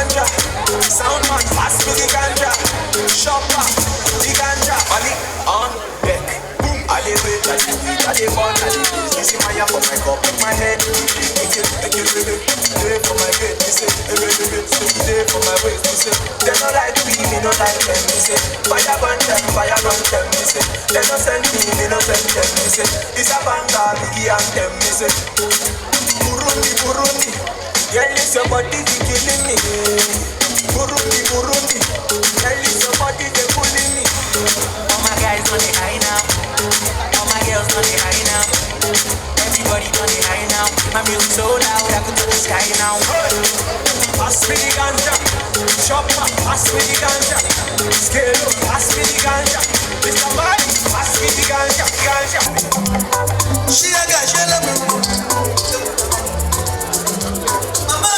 Ganja. Sound man, pass me the ganja. Shopper, the ganja. Money on deck. Boom, I dey wait, I dey wait, I dey burn, I dey blaze. This is fire for my cup, make my head. Make it, day for my gate, me say, day for my waist, me say. They no like me, me no like them, me say. Fire burn them, me say. They no send me, me no send them, me say. It's a banger, biggie and them, me say. Burundi, Burundi, girl, it's your body be killing me. Burundi, Burundi, girl, it's your body they pulling me. All my guys on the high now, all my girls on the high now. Everybody on the high now. My music so loud, I could touch the sky now. Hey. Pass me the ganja, chopper, pass me the ganja, scale up, pass me the ganja, Mr. Money, pass me the ganja, ganja. She a guy, she love me. Mama,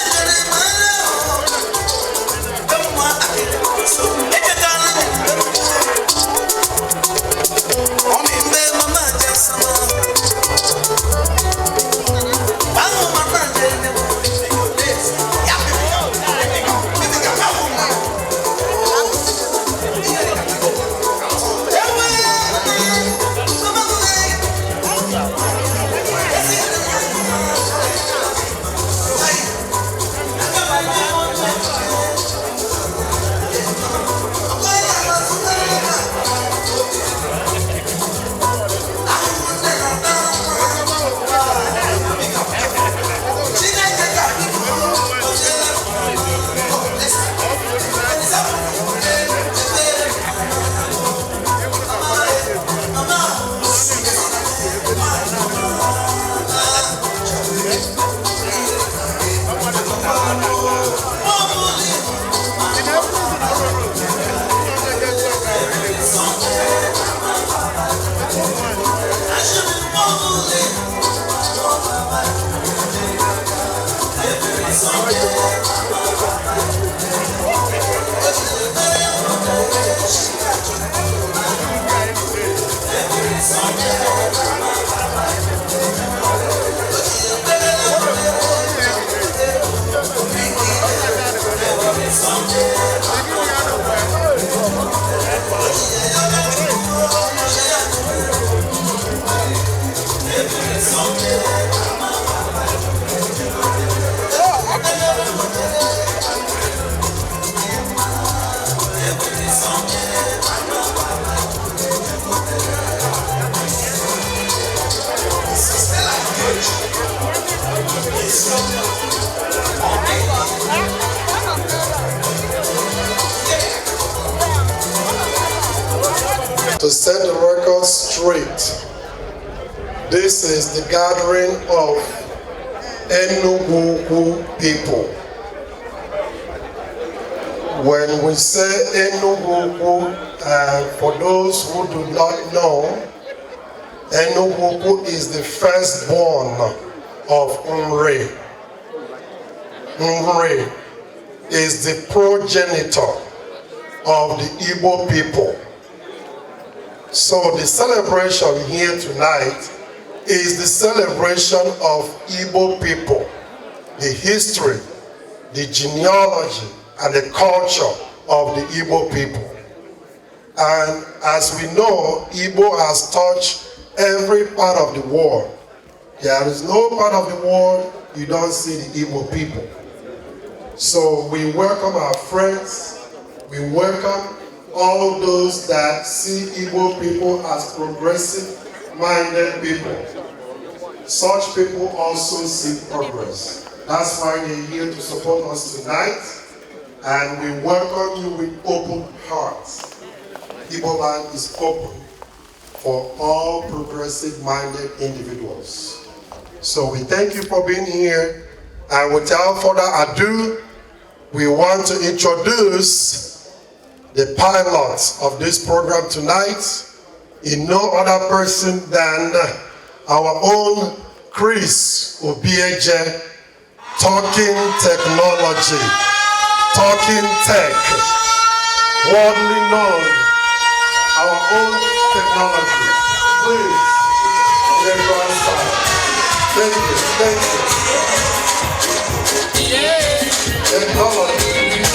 To set the record straight, this is the gathering of Enugwu-Ukwu people. When we say Enugwu-Ukwu, for those who do not know, Enugwu-Ukwu is the firstborn of Nri. Nri is the progenitor of the Igbo people. So the celebration here tonight is the celebration of Igbo people, the history, the genealogy, and the culture of the Igbo people. And as we know, Igbo has touched every part of the world. There is no part of the world you don't see the Igbo people. So we welcome our friends, we welcome all those that see Igbo people as progressive-minded people. Such people also see progress. That's why they're here to support us tonight, and we welcome you with open hearts. Igbo land is open for all progressive-minded individuals. So we thank you for being here, and without further ado, we want to introduce the pilot of this program tonight in no other person than our own Chris Obieje, talking technology, talking tech, worldly known, our own technology. Please, Lagos side. Thank you, thank you. Technology.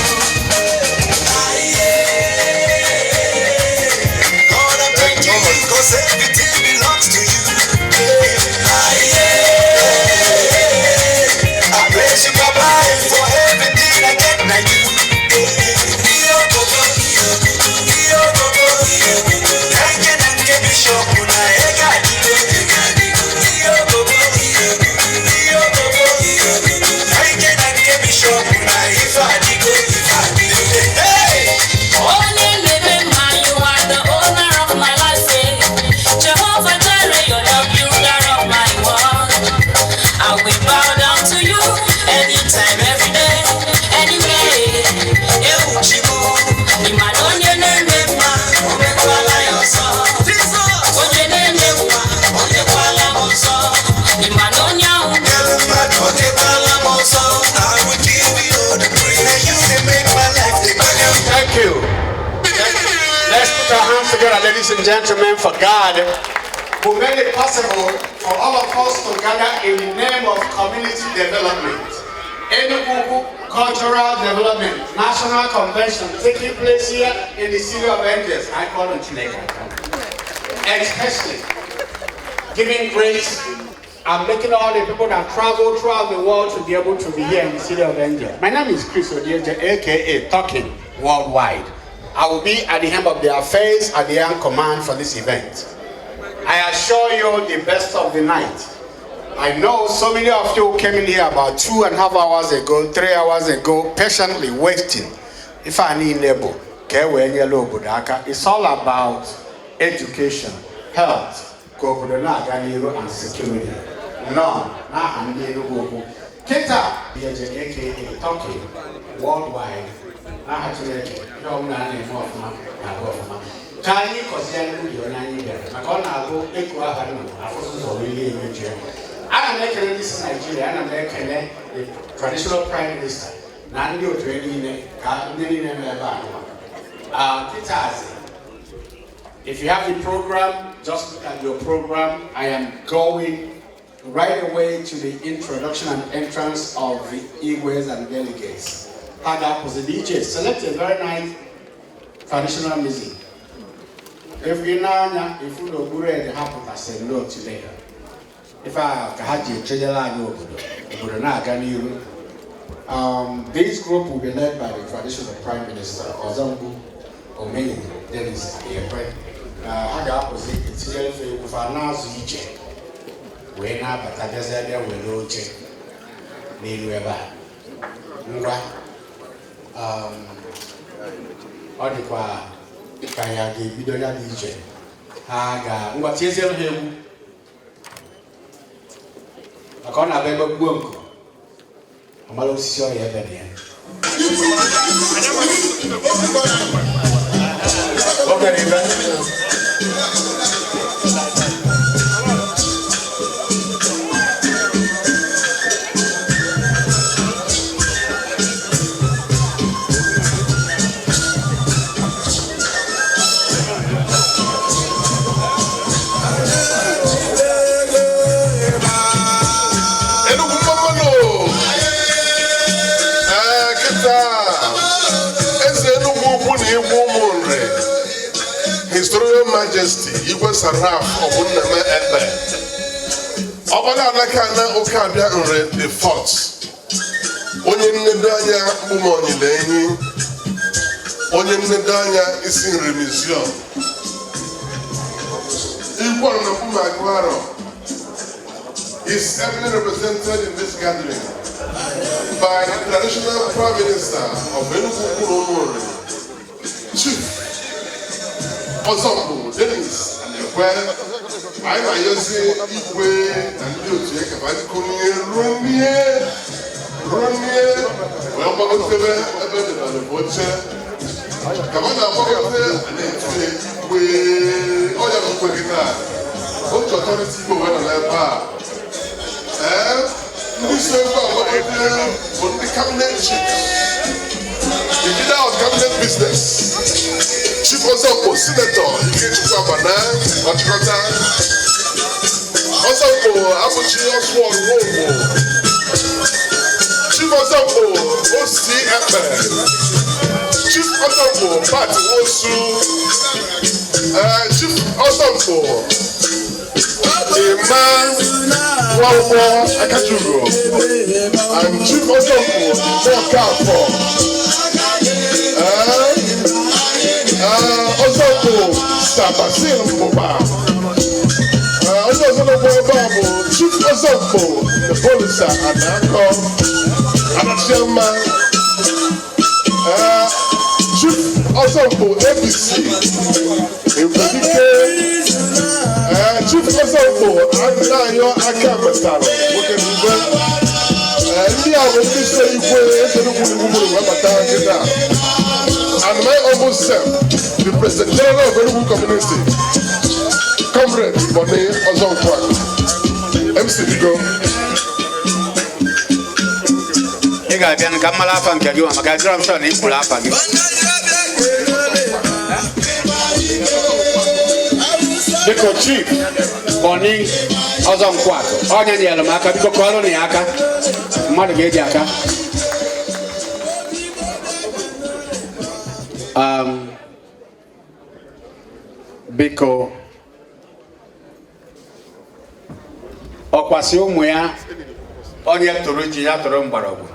Put our hands together, ladies and gentlemen, for God, who made it possible for all of us to gather in the name of community development. Enugu Cultural Development National Convention taking place here in the City of Angels. I call on Chineke. Especially giving grace and making all the people that travel throughout the world to be able to be here in the City of Angels. My name is Chris Odieje, aka Talking Worldwide. I will be at the helm of the affairs at the young command for this event. I assure you the best of the night. I know so many of you came in here about 2.5 hours ago, 3 hours ago, patiently waiting. If I need label, it's all about education, health, ka obodo na-aga n'iru, and security. None, n'aha ndị Enugu Ukwu. Kịta, Yeje aka Talking Worldwide, n'aha Chineke, ihe ọbụla a na-eme ọfụma na-aga ọfụma. Ka anyị kọzie n'ubi onye anyị bịara, maka ọ na-abụ eku aha nna afụsụ ụzọ wee ihe emejie. Ana m ekele ndị si Naijiria, ana m ekele the traditional prime minister na ndị otu ya niile, ka ndị niile nọ ebe a nọ. Kịtazi, if you have the program, just look at your program. I am going right away to the introduction and entrance of the Igwes and delegates. Ha ga-apụzi. DJ, select a very nice traditional music. If ị na-anya ifu na okpuru ede ha pụtasịrị n'otu today. Ife a ka ha ji echejere anyị obodo, obodo na-aga n'iru. This group will be led by the traditional prime minister, Ọzọmgbu Omenyi Dennis Ekwe. Ha ga-apụzi etinyere ife egwu fa na-azụ ije wee na-abata, bịazie bịa were oche n'elu ebe a. Ngwa, ọ dịkwa ka ya ga-ebido ya bụ ije ha ga. Ngwa, tieziere ha egwu, maka ọ na-abịa ebe gbuo nku amala osisi ọrịa ebe na ya. Oge na ibe. Enugu mmanụ. Ee, kịta eze Enugu Ukwu na Igwe Ụmụnri, His Royal Majesty Igwe Saraf Obunneme Ekpe, ọkpara alaka na oke abịa Nri the fourth, onye nnedo anya mkpụmọnyịla enyi, onye nnedo anya isi nri museum, Igwe ọnụ mkpụmagụ is ably represented in this gathering by the traditional prime minister of Enugu Ukwu Ụmụnri, Chief Ọzọmbụ Dennis Ekwe. Anyị na-ayọzi igwe na ndị otu ya ka kụnye runie runie wee gbagotebe ebe debere bụ oche ka ọ na-agbagote na-etu ya igwe. Ọ ya bụ kwe gị taa otu authority igwe wee nọ n'ebe a. Ee, ndị so egwu agbagote bụ ndị cabinet chiefs, the leader of cabinet business, Chief Ọzọkpo Senator Ikechukwu Agbana ọchịkọta, Ọzọkpo Abụchi Oswald Nwogbo, Chief Ọzọkpo Osi Ekpe, Chief Ọzọkpo Pat Nwosu, Chief Ọzọkpo Emma Nwankwọ Akachuru and Chief Ọzọkpo Mokafọ. Ọzọkpo Sabasin Mbụba. Onye ọzọ nọkwa ebe a bụ Chief Ọzọkpo Nebolisa Anakọ Anachiama, Chief Ọzọkpo ABC Ebubike, Chief Ọzọkpo Anayo Aka Metara nwoke na igwe. Ndị a bụ ndị so igwe eze nnukwu iwu gburu wee bata kịta, and my humble self, the President General of Enugu Community, Comrade Bonny Ozonkwa. MC Bigo. Ị ga-abịa ka m mara afa nke gị nwa, maka adịrọ m sure na ị kwuru afa gị. Biko, Chief Boni Ọzọ Nkwakụ, onye nyere m aka, biko kọọrọ na ya aka. Mmadụ ga-eji aka. Biko, ọkwasị ụmụ ya, onye tụrụ ji ya tụrụ mgbọrọgwụ,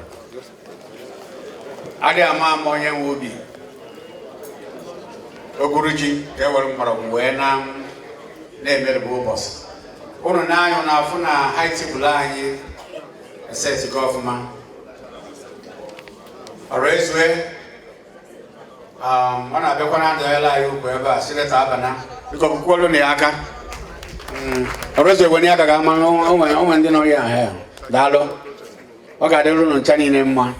adịghị ama ama onye nwe ubi oguru ji ga-ewere mgbọrọgwụ wee na na-emerebe ụbọchị. Ụnụ n'anya na-afụ na high table anyị esetigo ọfụma. Ọrụ ezue, ọ na-abịakwa na adịghịla anyị ugwu ebe a. Senator Abana, biko kwukwuolu na ya aka. Ọrụ ezue were ya ka ga-ama onwe ndị nọ ya ahụ. Daalụ, ọ ga-adịrị unu ncha niile mma.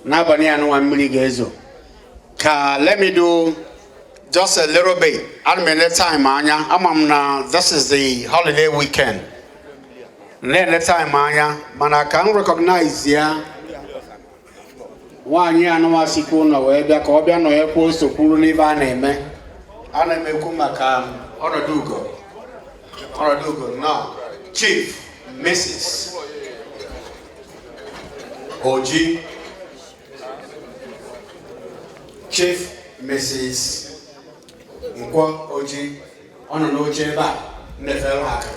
N'abalị ya nụnwa mmiri ga-ezo ka. Let me do just a little bit. Ana m ele time anya, ama m na this is the holiday weekend, na-ele time anya, mana ka m recognize ya, nwaanyị anụnwa sikwa ụlọ wee bịa ka ọ bịa nọ ya kwuo, sokwuru n'ife a na-eme. Ana m ekwu maka ọnọdụ ugo, ọnọdụ ugo nọ, Chief Mrs. Oji, Chief Mrs. Nkwọ Oji. Ọ nọ n'oche ebe a. Mmefere ha aka,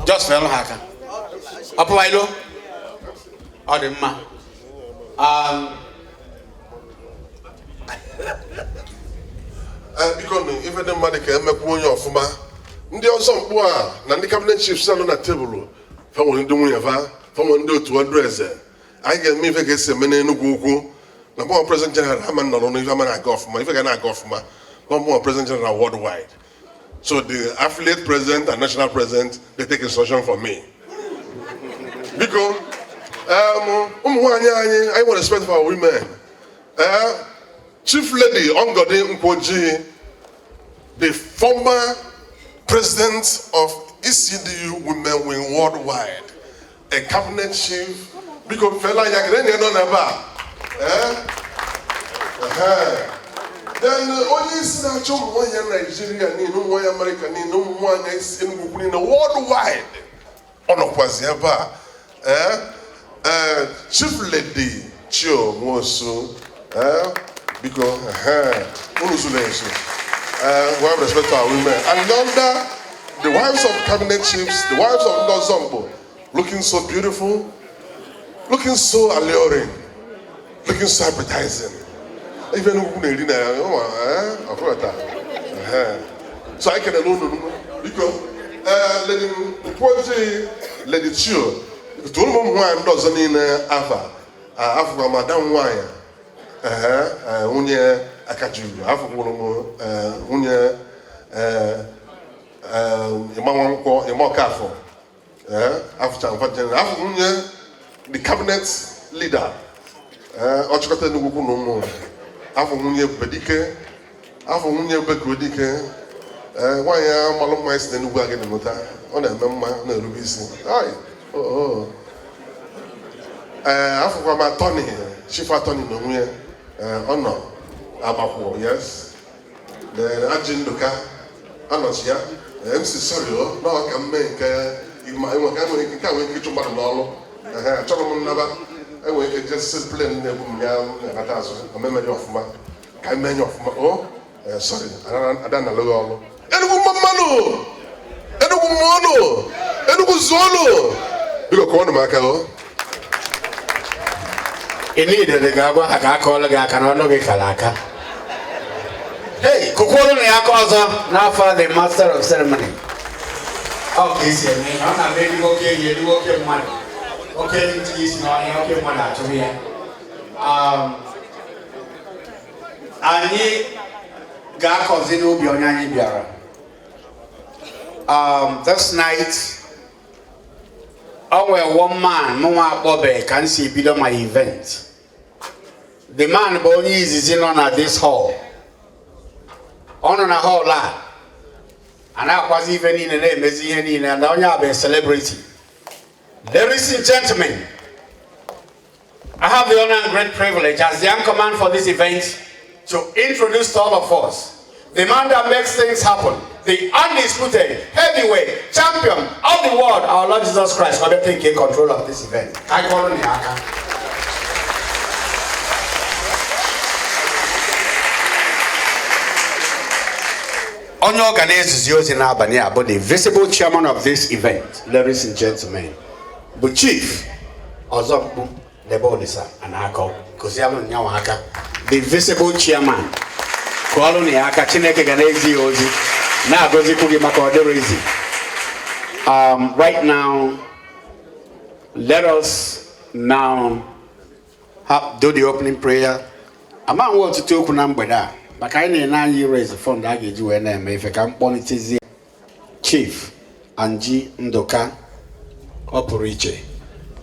just fere ha aka. Ọ pụwa ilo, ọ dị mma. Biko nụ, ife dị mmadụ ka emekwa onye ọfụma. Ndị ọzọ mkpu a na ndị cabinet chiefs nọ na tebụl fa nwere ndị nwunye fa, fa nwere ndị otu ọdụ eze. Anyị ga-eme ife ga-esi eme n'Enugwu Ukwu na mụnwa president general ama nọrọ n'ife ama na-aga ọfụma, ife ga na-aga ọfụma na mụnwa president general worldwide. So the affiliate president and national president, they take instruction from me. Biko, ụmụ nwaanyị anyị, anyị nwere respect for our women. Chief Lady Ongodi Nkwoji, the former president of ECDU Women Wing Worldwide, a cabinet chief. Biko fela ya kere na nọ n'ebe a. Ehe. Then onye isi na-achọ ụmụ nwaanyị Naijiria niile, ụmụ nwaanyị Amerịka niile, ụmụ nwaanyị isi Enugu Ukwu niile worldwide. Ọ nọkwazi ebe a. Chief Lady Chio Nwosu. Biko, ehe, unu zuru ezu. We have respect for our women. And under the wives of cabinet chiefs, the wives of Ndozombo, looking so beautiful, looking so alluring, looking so appetizing. Even who na-eri na ya, ọkụrọta. So I can alone, biko, Lady Nkwoji, Lady Chio, tụrụ m ụmụ nwaanyị ndị ọzọ niile afa, afụkwa madam nwaanyị, nwunye Akajuru, afụkwuru m nwunye Ịma Nwankwọ, Ịma Ọkafọ, afụcha mfa general, afụ nwunye the cabinet leader, ọchịkọta Enugu Ukwu na ụmụ, afọ nwunye Bedike, afọ nwunye Bekodike, nwaanyị a malụ mma si n'Enugwu agịdị mụta, ọ na-eme mma, ọ na-erube isi. Ai, oh, oh. Afụkwa m attorney, chief attorney na onwe ya, ọ nọ Agbakwụ, yes. Then Ajị Ndụka anọchi ya. MC, sorry o, na ọ ka mme nke ịma ka enwere ike nke a nwere ike ịchụ mmadụ n'ọrụ. Ehe, achọrọ m nnaba, enwere ike jesi plane na-ebu m ya na-anata azụ omemeri ọfụma ka eme ya ọfụma o. Sorry, ada na alụghị ọrụ. Enugwu mma mmanụ, Enugwu mmụọnụ, Enugwu zụọnụ, biko kụọnụ m aka o. Ị niile ga-agwa ha ka akọọlụ gị aka na ọnụ gị kara aka. Hey, kụkwuolu na ya aka ọzọ n'afọ the master of ceremony. Ọ ka esi eme ihe, ọ na-abịa ezigbo oke enyi, ezigbo oke mmadụ, oke ntinye isi n'ọhịa, oke mmadụ achụghị ya. Anyị ga-akọzi n'ubi onye anyị bịara. This night, o nwere one man mụnwa akpọbe ka m si bido my event. The man bụ onye izizi nọ na this hall. Ọ nọ na hall a, a na-akwazi ife niile, na-emezi ihe niile, na onye a bụ a celebrity. Ladies and gentlemen, I have the honor and great privilege as the anchorman for this event to introduce to all of us the man that makes things happen. The undisputed heavyweight champion of the world, our Lord Jesus Christ, ọ bịa take control of this event. Ka anyị kụọrọ ya aka. Onye ọ ga na-ezizi ozi n'abalị a bụ the visible chairman of this event, ladies and gentlemen, bụ Chief Ọzọmkpu Lebe Olisa Anakọ. Kụzialụ nyanwa aka. The visible chairman, kụọlụ na ya aka. Chineke ga na-ezi ya ozi, na-agọzikwu gị maka ọ dịrị izi. Right now, let us now do the opening prayer. Ama nwe ọtụtụ okwu na mgbede a maka anyị na-ene anyị raise fund a ga-eji wee na-eme ife. Ka m kpọlitezie Chief Anji Nduka, ọ pụrụ iche,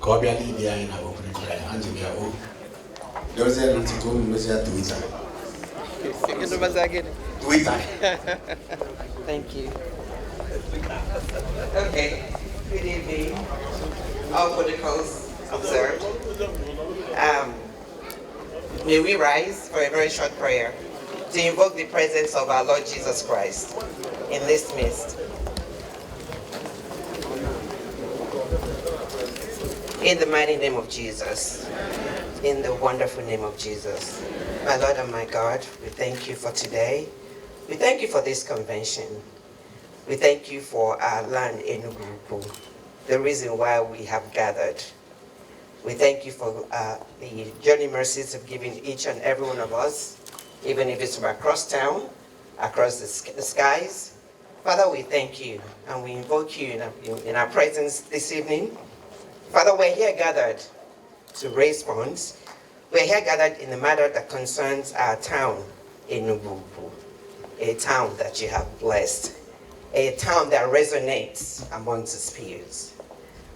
ka ọ bịa lead anyị na opening prayer. Anji, bịa o. Dozie ntị ka unu mezie Twitter. Twitter. Thank you. Okay, good evening. All protocols observed. May we rise for a very short prayer to invoke the presence of our Lord Jesus Christ in this midst. In the mighty name of Jesus, in the wonderful name of Jesus, my Lord and my God, we thank you for today. We thank you for this convention. We thank you for our land, Enugu, the reason why we have gathered. We thank you for the journey mercies of giving each and every one of us, even if it's from across town, across the skies. Father, we thank you and we invoke you in our presence this evening. Father, we're here gathered to raise funds. We're here gathered in the matter that concerns our town, Enugu, a town that you have blessed, a town that resonates amongst its peers.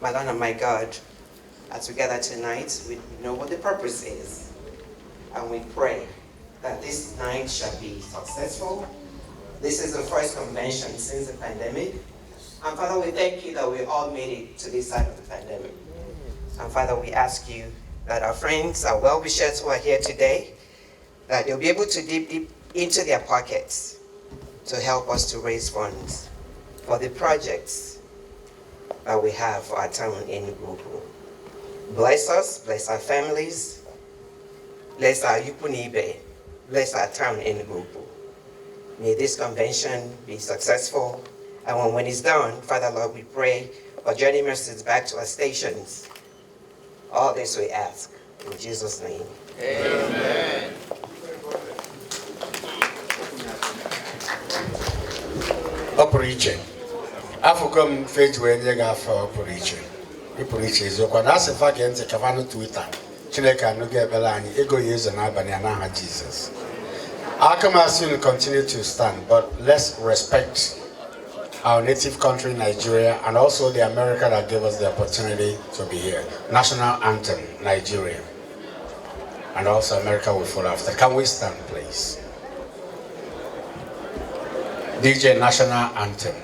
My Lord and my God, as we gather tonight, we know what the purpose is. And we pray that this night shall be successful. This is the first convention since the pandemic. And Father, we thank you that we all made it to this side of the pandemic. And Father, we ask you that our friends, our well-wishers who are here today, that they'll be able to dip deep into their pockets to help us to raise funds for the projects that we have for our town in Enugu. Bless us, bless our families, bless our ikwu na ibe, bless our town in Enugu. May this convention be successful. And when it's done, Father Lord, we pray for journey mercies back to our stations. All this we ask in Jesus' name. Amen. Ọ pụrụ iche, afụgo m feji wee nye gị afọ. Ọ pụrụ iche, ị pụrụ iche eziokwu. Na asị fa gee ntị ka fanụ Twitter. Chineke anụgo ekpere anyị. Ego ya ezo n'abalị a n'aha Jizọs. Aka m asị unu continue to stand, but let's respect our native country, Nigeria, and also the America that gave us the opportunity to be here. National anthem, Nigeria, and also America will follow after. Can we stand, please? DJ, national anthem.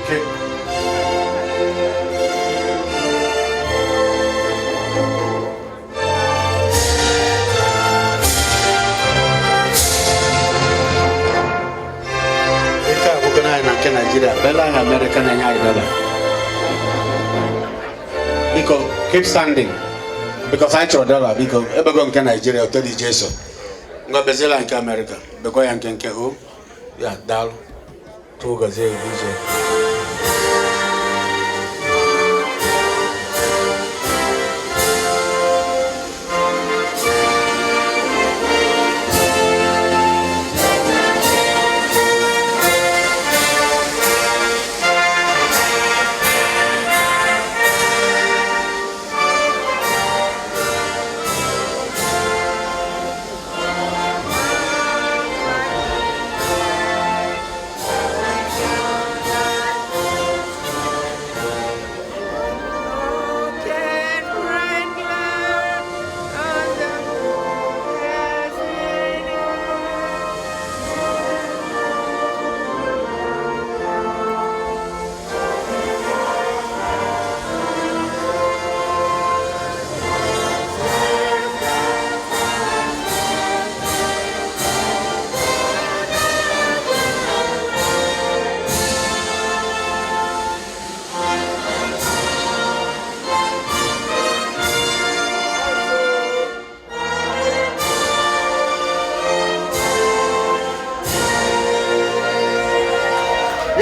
Okay. Ike agwụgo anyị na nke Naijiria, bela anyị Amerịka na-enye anyị dọla. Biko, keep standing because anyị chọrọ dọla. Biko, ebego nke Naijiria, oto dị Jesu. Ngwa bezela nke Amerịka, bekwa ya nke nke o. Ya, daalụ. Chukwu gọzie gị, DJ.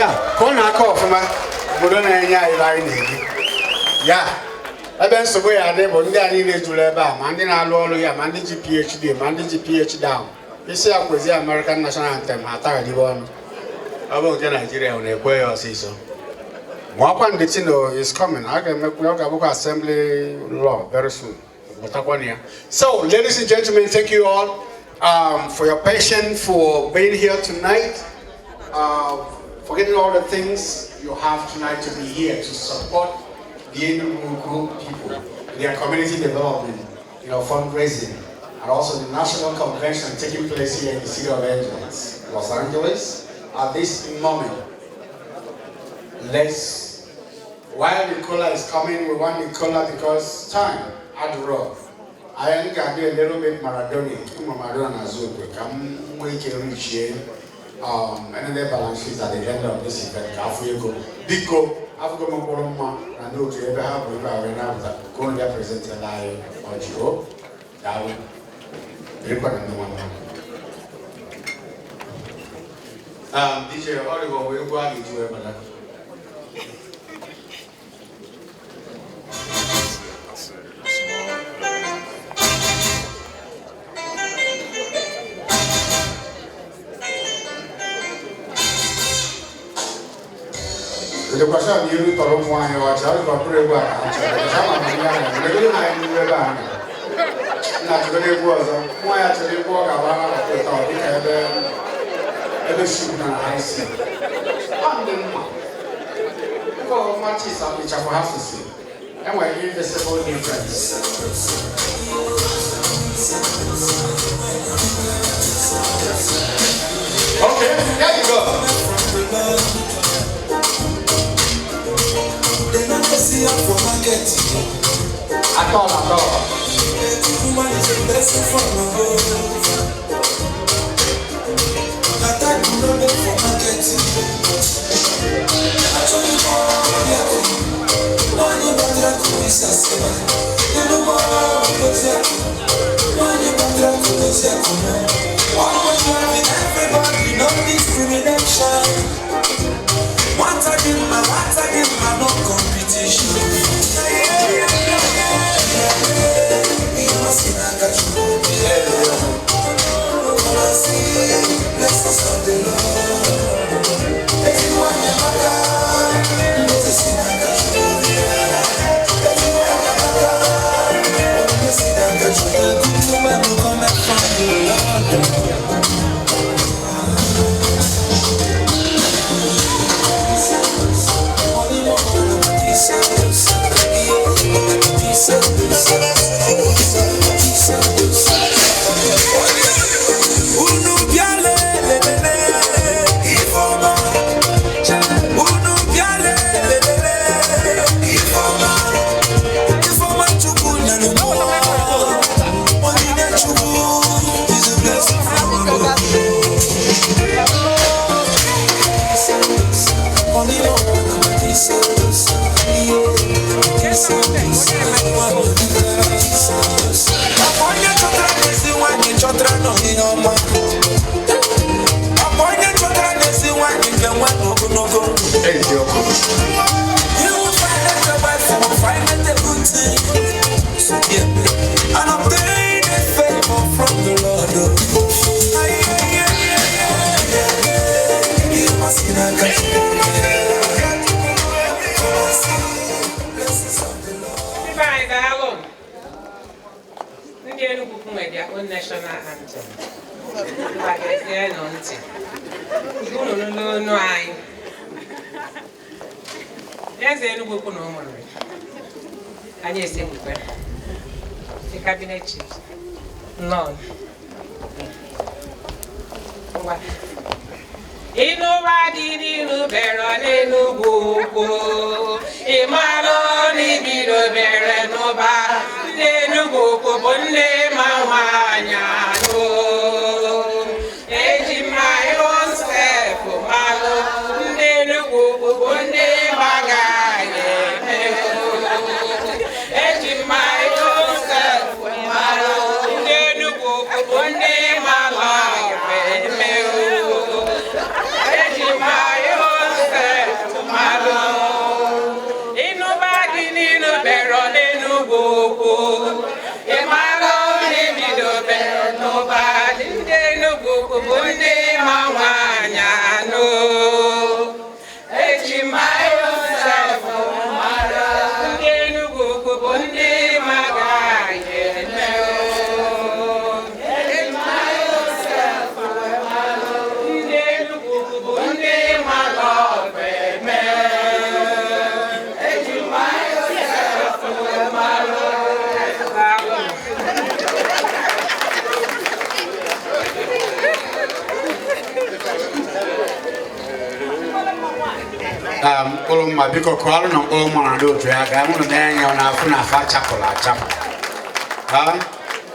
Ya, ka ọ na-aka ọfụma, obodo na-enye anyị ebe anyị na-ebi. Ya, ebe nsogbu ya dị bụ ndị a niile juru ebe a, ma ndị na-alụ ọrụ ya, ma ndị ji PhD, ma ndị ji PhD down. Isi ya kwezi American National Anthem, ha atagharibe ọnụ. Ọ bụ nke Naijiria ọ na-ekwe ya ọsịsọ. Mụọkwa ndị Tino is coming. A ga-emekwa, ọ ga-abụkwa assembly law very soon. Mụtakwanụ ya. So, ladies and gentlemen, thank you all for your patience, for being here tonight. Forgetting all the things you have tonight to be here to support the Enugu people, their community development, fundraising, and also the national convention taking place here in the City of Angels, Los Angeles. At this moment, while Nicola is coming, we want Nicola because time, Adro. I am going to do a little bit Maradona, Maradona Azukwe, come we can reach here. And then balance sheet at the end of this event. Afuego, Biko, Afugo Mokoroma, and no to ever have we are now going to present a live audio. That will DJ Oliver, we go into it. Lekwasị na iru tọrọ ụmụ nwaanyị ọcha, ọ dịka ọ bụrụ egwu a ka ha chọrọ. Ama m ihe ahụ, legoro ha anyị n'iru ebe a nọ. Nna chọrọ egwu ọzọ, nwa ya chọrọ egwu ọ ga-agba n'akụkụ ụtọ dịka ebe ebe ship na high sea. Ọ dị mma. Ebe ọma chis amịchapụ ha sisi. Enwere invisible difference. Okay, there you go. They not see up for market. At all, at all. Every woman is a blessing from above. Attack no make for market. Actually, money batra kumisa sema. No more money batra kumisa kuma. One more time, everybody, no discrimination. What I did, my what I did, my no competition. Blessings of the Lord. Everyone in my car, Is a blessing. You will find that your wife will find that the good thing. So yeah, and obtain a favor from the Lord. Oh. Aye, aye, aye, aye, aye, aye. You must see that God. Blessings of the Lord. Ndị be anyị, daalụ. Ndị Enugu Ukwu nwere their own national anthem. Gbagezienụ ntị. Unu nụ n'onu anyị. Eze Enugu Ukwu na ụmụnri. Anyị esegbukwe. The cabinet chiefs. None. Ngwa. Ịnụba dị n'ilu bere n'Enugwu Ukwu. Ịmalụ n'ibido bere n'ụba. Ndị Enugwu Ukwu bụ nne ma nwaanyị anụ. Eji my own self malụ. Ndị Enugwu Ukwu bụ ndị gbaga eme. Eji my own self malụ. Ndị Enugwu Ukwu bụ ndị malụ eme. Eji my own self malụ. Ịnụba dị n'ilu bere n'Enugwu Ukwu. Ịmalụ n'ibido bere n'ụba. Ndị Enugwu Ukwu bụ ndị ma nwaanyị anụ. Eji my own self malụ. Ndị Enugwu Ukwu bụ ndị ma gaghị eme. Eji my own self malụ. Ndị Enugwu Ukwu bụ ndị ma lọgụ eme. Eji my own self malụ. Daalụ. Mkpụrụ mma, biko kụọrụ na mkpụrụ mma na ndị otu ya ka mụrụ na-enye ọ na-afụ na afa chapụrụ achapụ. Ha?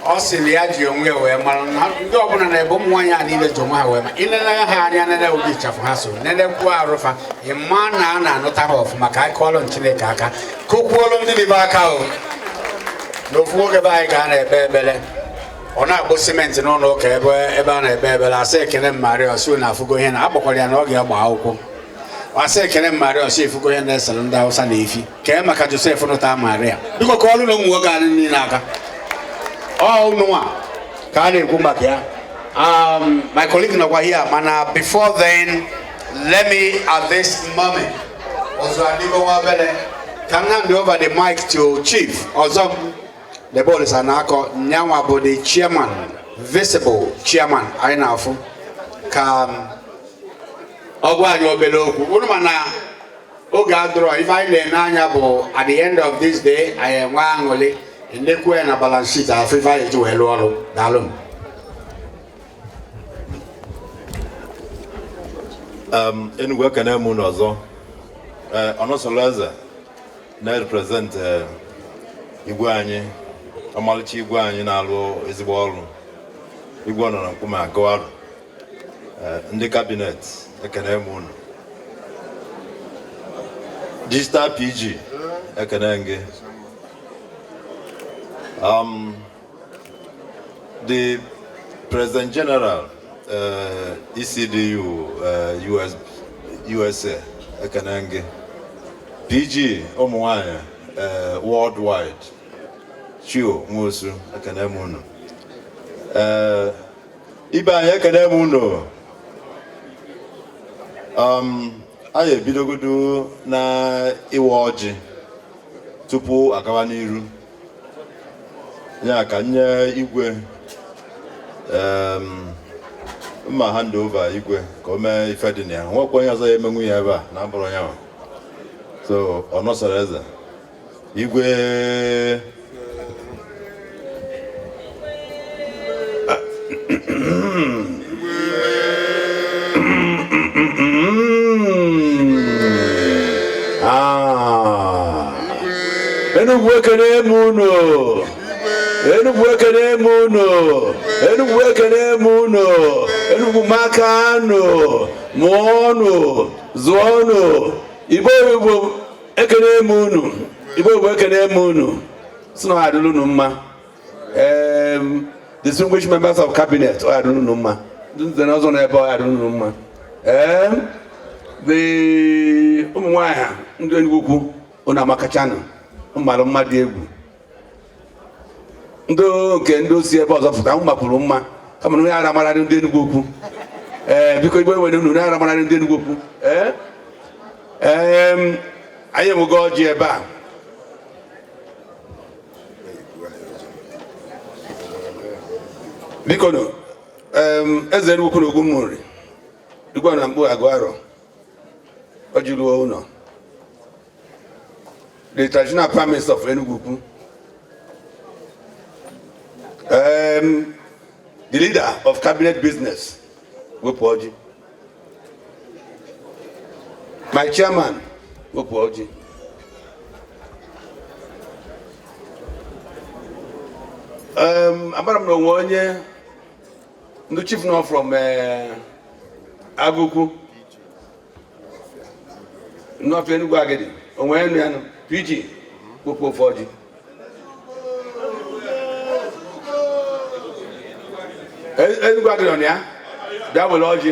Ọ sị na ya ji onwe ya wee mara na ndị ọbụla na ebe ụmụ nwaanyị a niile ji onwe ha wee ma ilele ha anya, nene ụdị ịchafụ ha so nenekwuo arụfa, ịma na a na-anụta ha ọfụma. Ka anyị kụọrọ Chineke aka, kụkwuolu ndị bibe aka o. Na ofu nwoke be anyị ka a na-ekpe ekpere, ọ na-akpụ simenti n'ụlọ ụka ebe a na-ekpe ekpere, asị ekene Maria, ọsị na afụgo ihe na akpọkwara ya na ọ ga-agba akwụkwọ. Asị ekene Maria, ọsị efugo ihe na-esere ndị Hausa na efi kee maka Josef nụta Maria. Biko ka ọrụ na ụmụ nwoke anyị niile aka ọ ụnụnwa ka a na-ekwu maka ya. My colleague nọkwa here, mana before then, let me at this moment, ọzọ adịgo nwa obere, ka m hand over the mic to Chief ọzọ the ball is anakọ nyanwa bụ the chairman, visible chairman anyị na-afụ, ka ọ gwa anyị obere okwu unu. Mana oge adịrọ, ife anyị na-ene anya bụ at the end of this day anyị enwe aṅụrị ndekwu ya na balance sheet, afọ ife anyị ji wee lụọ ọrụ. Daalụ m. Enugu, ekene m unu ọzọ. Ee, ọnọsọlọ eze na-represent igwe anyị, ọmalịcha igwe anyị na-alụ ezigbo ọrụ, igwe ọ nọ na nkume agụ arụ. Ee, ndị cabinet, ekene m unu. Digital PG, ekene m gị. The President General, ECDU, US, USA, ekene m gị. PG ụmụ nwanyị worldwide, Chio Nwosu, ekene m unu. Ibe anyị, ekene m unu. Anyị ebidogodo na ịwa ọjị tupu agawa n'iru ya, ka nye igwe mma hand over igwe ka o mee ife dị na ya. Nwekwa onye ọzọ ya emenwu ya ebe a na abụrụ ya nwa. So ọ nọsara eze igwe. Ah. Enugwu, ekene m unu. Enugwu, ekene m unu. Enugwu, ekene m unu. Enugwu, maka nụ, mụọnụ, zụọnụ. Igbo Igbo, ekene m unu. Igbo Igbo, ekene m unu. Si na ọ adịla unu mma. Distinguished members of cabinet, ọ adịla unu mma. Ndị nze na ọzọ n'ebe, ọ adịla unu mma. The Ụmụ nwaanyị ha, ndị Enugwu Ukwu, unu amakachanụ mmalụ mma dị egwu. Ndị nke ndị osi ebe ọzọ pụta makwuru mma, kama na onye ara mara ndị Enugwu Ukwu. Ee, biko, Igbo nwere unu ara mara ndị Enugwu Ukwu. Ee, anyị enwego ọjị ebe a. Biko nụ, eze Enugwu Ukwu na Ugwumuri, igwe na mkpu agụ arọ o ji ruo ụlọ, the traditional prime minister of Enugu Ukwu, the leader of cabinet business, wepụ ọjị. My chairman, wepụ ọjị. Amara m na onwe onye ndị chief nọ from Agụkwu Nnọfịa Enugwu Agidi, onwe enu ya nụ PG, wepụ ofe ọjị. Enugwu Agidi ọ na ya bịa were ọjị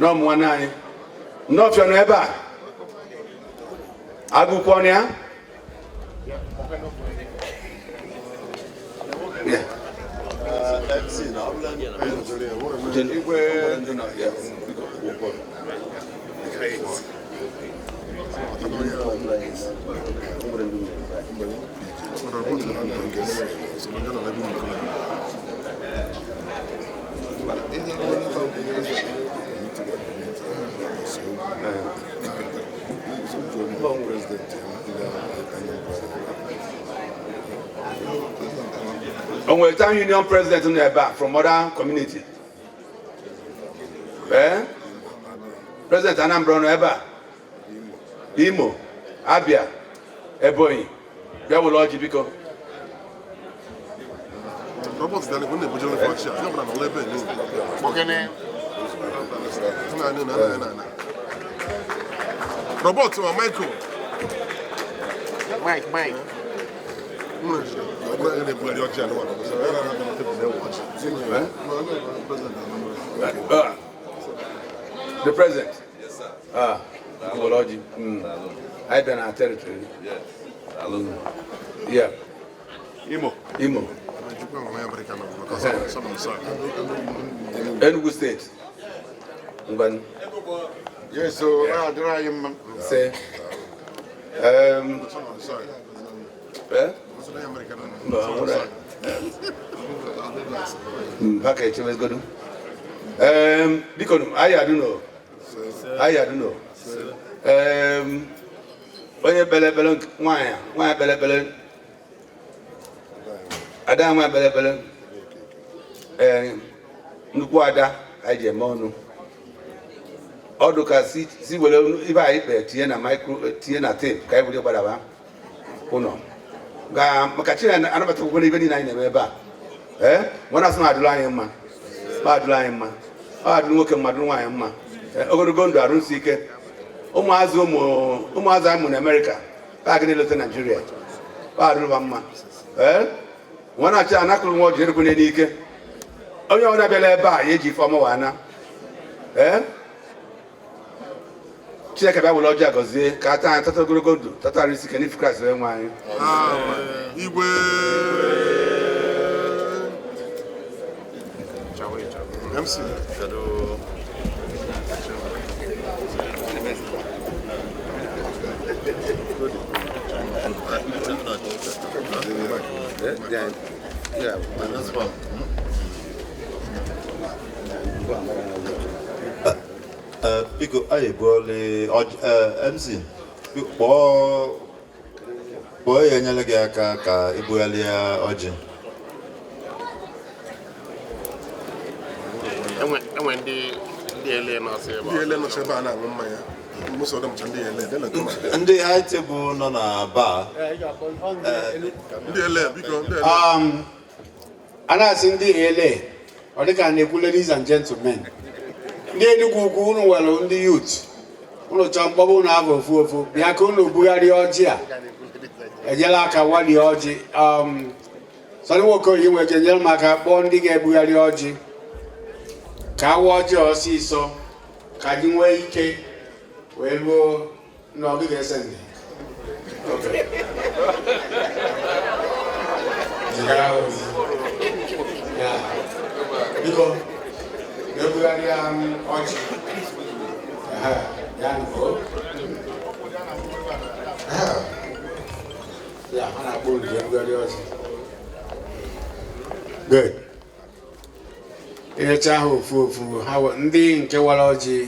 n'ọmụ nwanne anyị. Nnọfịa nọ ebe a, Agụkwu ọ na ya. Yeah. O nwere town union president nọ ebe a from other community? Ee, president Anambra nọ ebe a, Imo, Abia, Ebonyi, bịa were ọjị, biko. Robert Daniel, when they put you on the front chair, you're not gonna let. Na na. Robert or Michael. Mike, Mike. Eh? The president. Yes, sir. Ah, were ọjị. Anyị bịa na territory. Yes. Yeah. Imo. Imo. Enugu State. Ngwan. Yes, so adịrị anyị mma. Say. Eh? Mba, nwere. Ha ka echebegodu. Biko, anyị adụ no. Anyị adụ no. Onye kpere ekpere nwaanyị, nwaanyị kpere ekpere. Ada nwaanyị kpere ekpere. Ee, nnukwu ada anyị ji eme ọnụ. Ọdụ ka si were ibe anyị kpere tinye na micro, tinye na tape ka anyị were gbadaba ụlọ. Ga maka Chineke anabatakwa ibe niile anyị na-eme ebe a. Ee, nwana asị na adụrụ anyị mma. Ọ adụrụ anyị mma. Ọ adụrụ nwoke mma, adụrụ nwaanyị mma. Ogologo ndụ, arụsị ike. Ụmụazị ụmụazị anyị mụ na Amerịka, ha ga na-eleta Naijiria. Ọ adụrụ ha mma. Ee, nwana achị anakụrụ nwa ọjị erekwene n'ike. Onye ọbụla bịara ebe a ya eji ife ọma wa na. Ee, Chineke bịa were ọjị a gọzie ka ata anyị tata ogologo ndụ, tata arụ isi ike n'ifi Kraịst wee nwe anyị. Igwe. MC. Yeah. Biko, anyị ebuola MC, kpọọ kpọọ ya enyere gị aka ka ibugharịa ọjị. Enwe ndị ele nọsị ebe Ndị ele nọcha ebe a na-aṅụ mmanya. Most of them cha ndị ele. They na-come out. Ndị high table nọ na bar. Ndị ele, biko, ndị ele. A na-asị ndị ele, ọ dịka a na-ekwu ladies and gentlemen. Ndị Enugwu Ukwu, unu nwere ndị youth, unu chọọ mkpọbụ unu abụ ofu ofu bịa ka unu bugharịa ọjị a, enyela aka walie ọjị. Sọrọ nwoke oyi nwere ike nyere m aka kpọọ ndị ga-ebugharị ọjị ka awa ọjị ọsịsọ. Ka anyị nwee ike wee ruo n'ọgịga ese ndị. Okay. Zigara ha ozi. Ya. Biko, ebugharịa m ọjị. Ehe, ya nụ. Ya, ha na-akpọ olu ebugharị ọjị. Good. Enyecha ha ofu ofu ha ndị nke wara ọjị,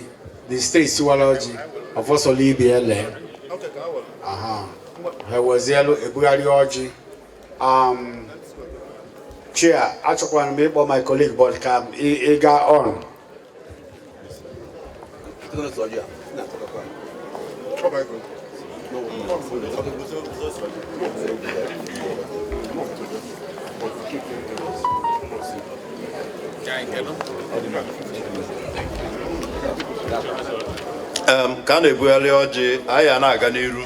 the states wara ọjị, ọfọsọlọ ibe ele. Aha. Ha wezielu ebugharị ọjị. Chair, achọkwara m ịkpọ my colleague, but ka ị gaa on. Ka a na-ebugharị ọjị, anyị a na-aga n'iru.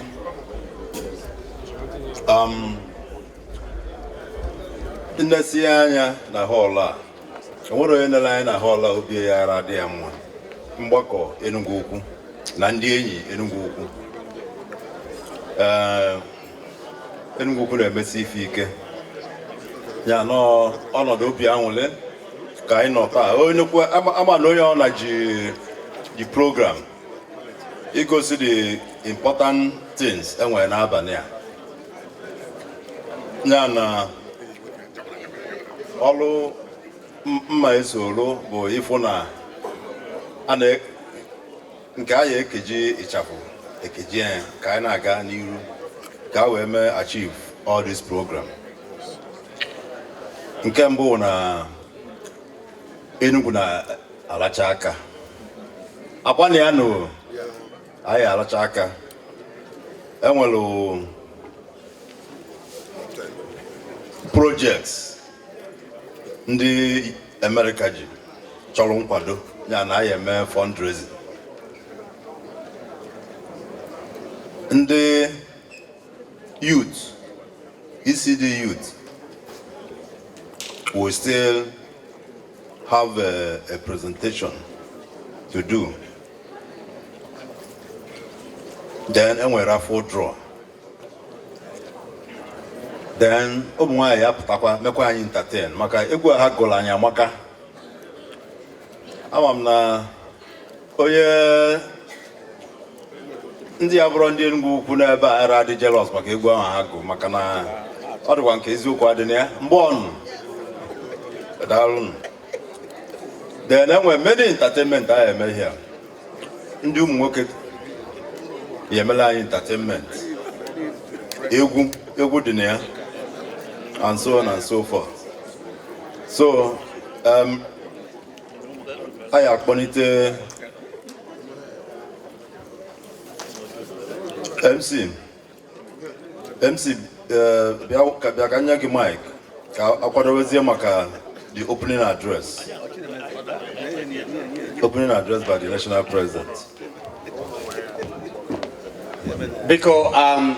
Nnesi anya na họọlụ a, enwere onye nere anya na họọlụ a obi ya ara adị ya mma. Mgbakọ Enugu Ukwu na ndị enyi Enugu Ukwu. Enugu Ukwu na-emesi ife ike. Ya nọ ọnọdụ obi anwụle ka anyị nọ taa. Onye ama na onye ọ na ji the program igosi the important things enwere n'abalị a. Ya na ọrụ mma esoro bụ ịfụ na nke a ya ekeji ịchafụ ekeji ya ka anyị na-aga n'iru ka a wee mee achieve all this program. Nke mbụ na Enugu na-alacha aka. Akwa na ya nụ anyị alacha aka. Enwere projects ndị Amerịka ji chọrọ nkwado ya na anyị eme fundraising. Ndị youth, ECD youth, will still have a presentation to do. Then enwere raffle draw. Then ụmụ nwaanyị ya pụtakwa mekwa anyị entertain maka egwu a ha gụrụ anyị amaka. Ama m na onye ndị ya bụrụ ndị Enugu Ukwu n'ebe a ara adị jealous maka egwu ahụ ha gụ, maka na ọ dịkwa nke eziokwu adị na ya mgbe ọnụ daalụnụ. Then enwere many entertainment a eme here. Ndị ụmụ nwoke ya emela anyị entertainment, egwu egwu dị na ya, and so on and so forth. So anyị akpọlite MC bịa ka nye gị mic ka akwadobezie maka the opening address. Opening address by the national president. Because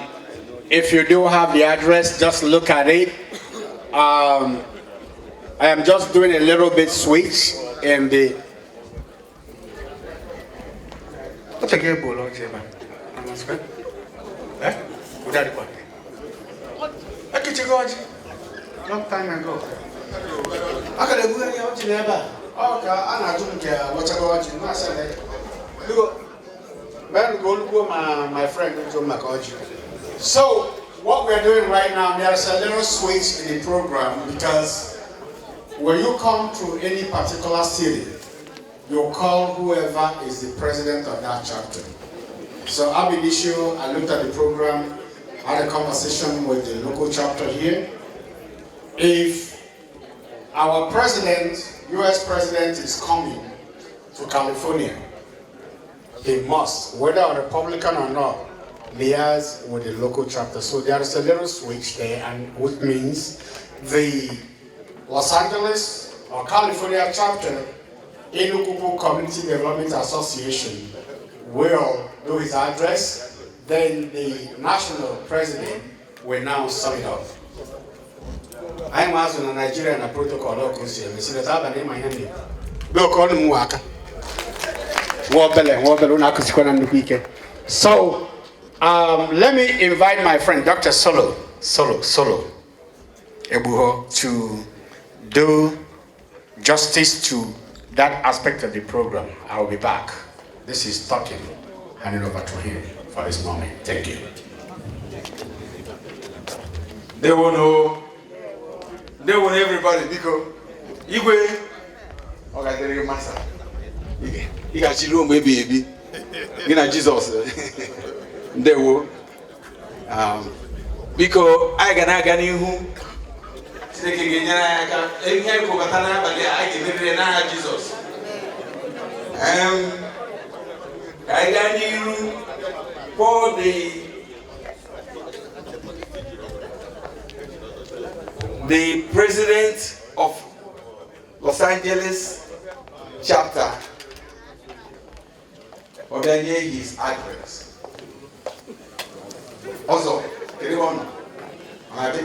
if you do have the address, just look at it. I am just doing a little bit switch in the. Long time ago. My friend. So what we're doing right now, there's a little switch in the program, because when you come to any particular city, you call whoever is the president of that chapter. So ab initio, I looked at the program, had a conversation with the local chapter here. If our president, US president, is coming to California, he must, whether a Republican or not, liaise with the local chapter. So there is a little switch there, and which means the Los Angeles or California chapter, Enugu Community Development Association, will do his address. Then the national president will now sum it up. I was in Nigeria and a protocol. Nwa obele, nwa obele, unu akụzikwana nnukwu ike. So, let me invite my friend Dr. Solo, Solo, Solo Ebuho to do justice to that aspect of the program. I will be back. This is talking. Hand it over to him for this moment. Thank you. Ndewono. Ndewono everybody, biko. Igwe. Ọ ga-adịrị gị mma sir. Ị ga-achị ruo mgbe ebighị ebi. Gị na Jizọs. Ndewo. Biko, anyị ga na-aga n'ihu. Chineke ga-enyere anyị aka. Ihe anyị kwukọta n'abalị a, anyị ga-emeriri n'aha Jizọs. Ka anyị gaa n'iru kpọọ the president of Los Angeles chapter, ọ bịa nye his address. Ọzọ, kedu ebe ọ nọ? Ọ na-adị?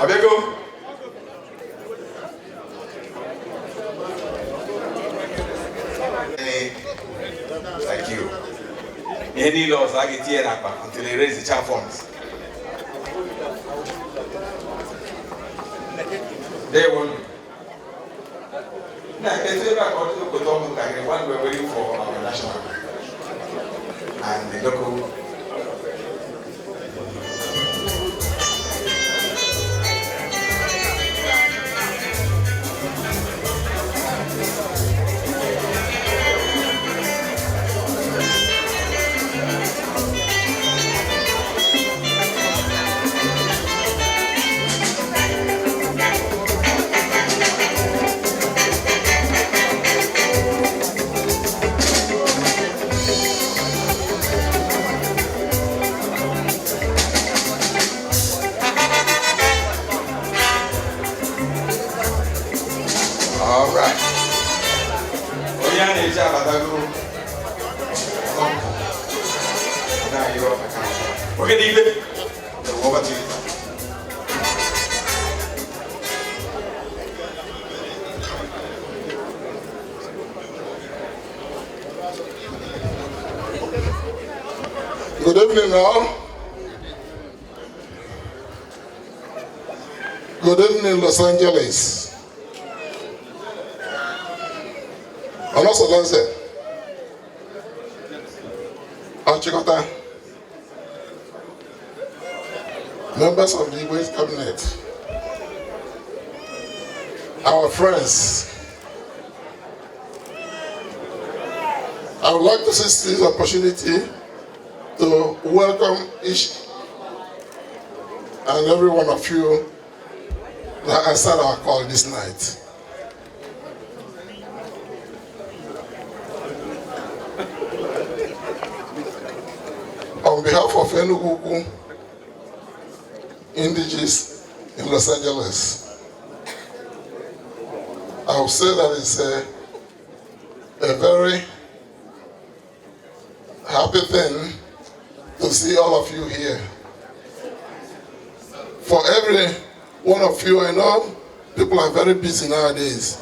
Ọ bịago? Thank you. Ihe niile ọzọ a ga-etinye n'akpa until they raise the child funds. Day one. Now, it's about one we're waiting for our national and the local. All right. Onye a na-eji abatago oge dị ibe. Over to you. Good evening, all. Good evening, Los Angeles. Onosolonse, Achikota, members of the Igwe's cabinet, our friends, I would like to seize this opportunity to welcome each and every one of you that answered our call this night. On behalf of Enugu Indigenes in Los Angeles, I would say that it's a very happy thing to see all of you here. For every one of you, I know people are very busy nowadays,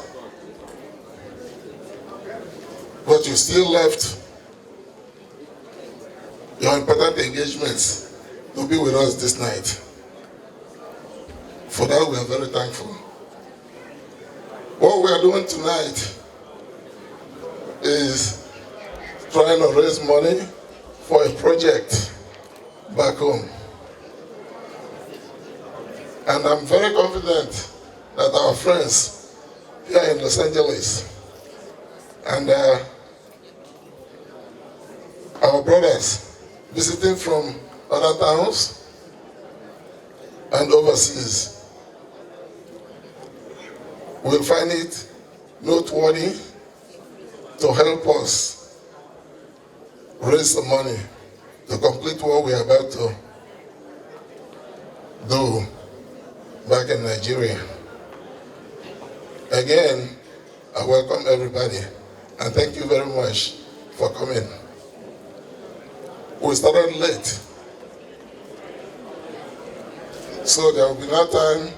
but you still left your important engagements to be with us this night. For that, we are very thankful. What we are doing tonight is trying to raise money for a project back home. And I'm very confident that our friends here in Los Angeles and our brothers visiting from other towns and overseas will find it noteworthy to help us raise the money to complete what we are about to do back in Nigeria. Again, I welcome everybody and thank you very much for coming. We started late. So there will be no time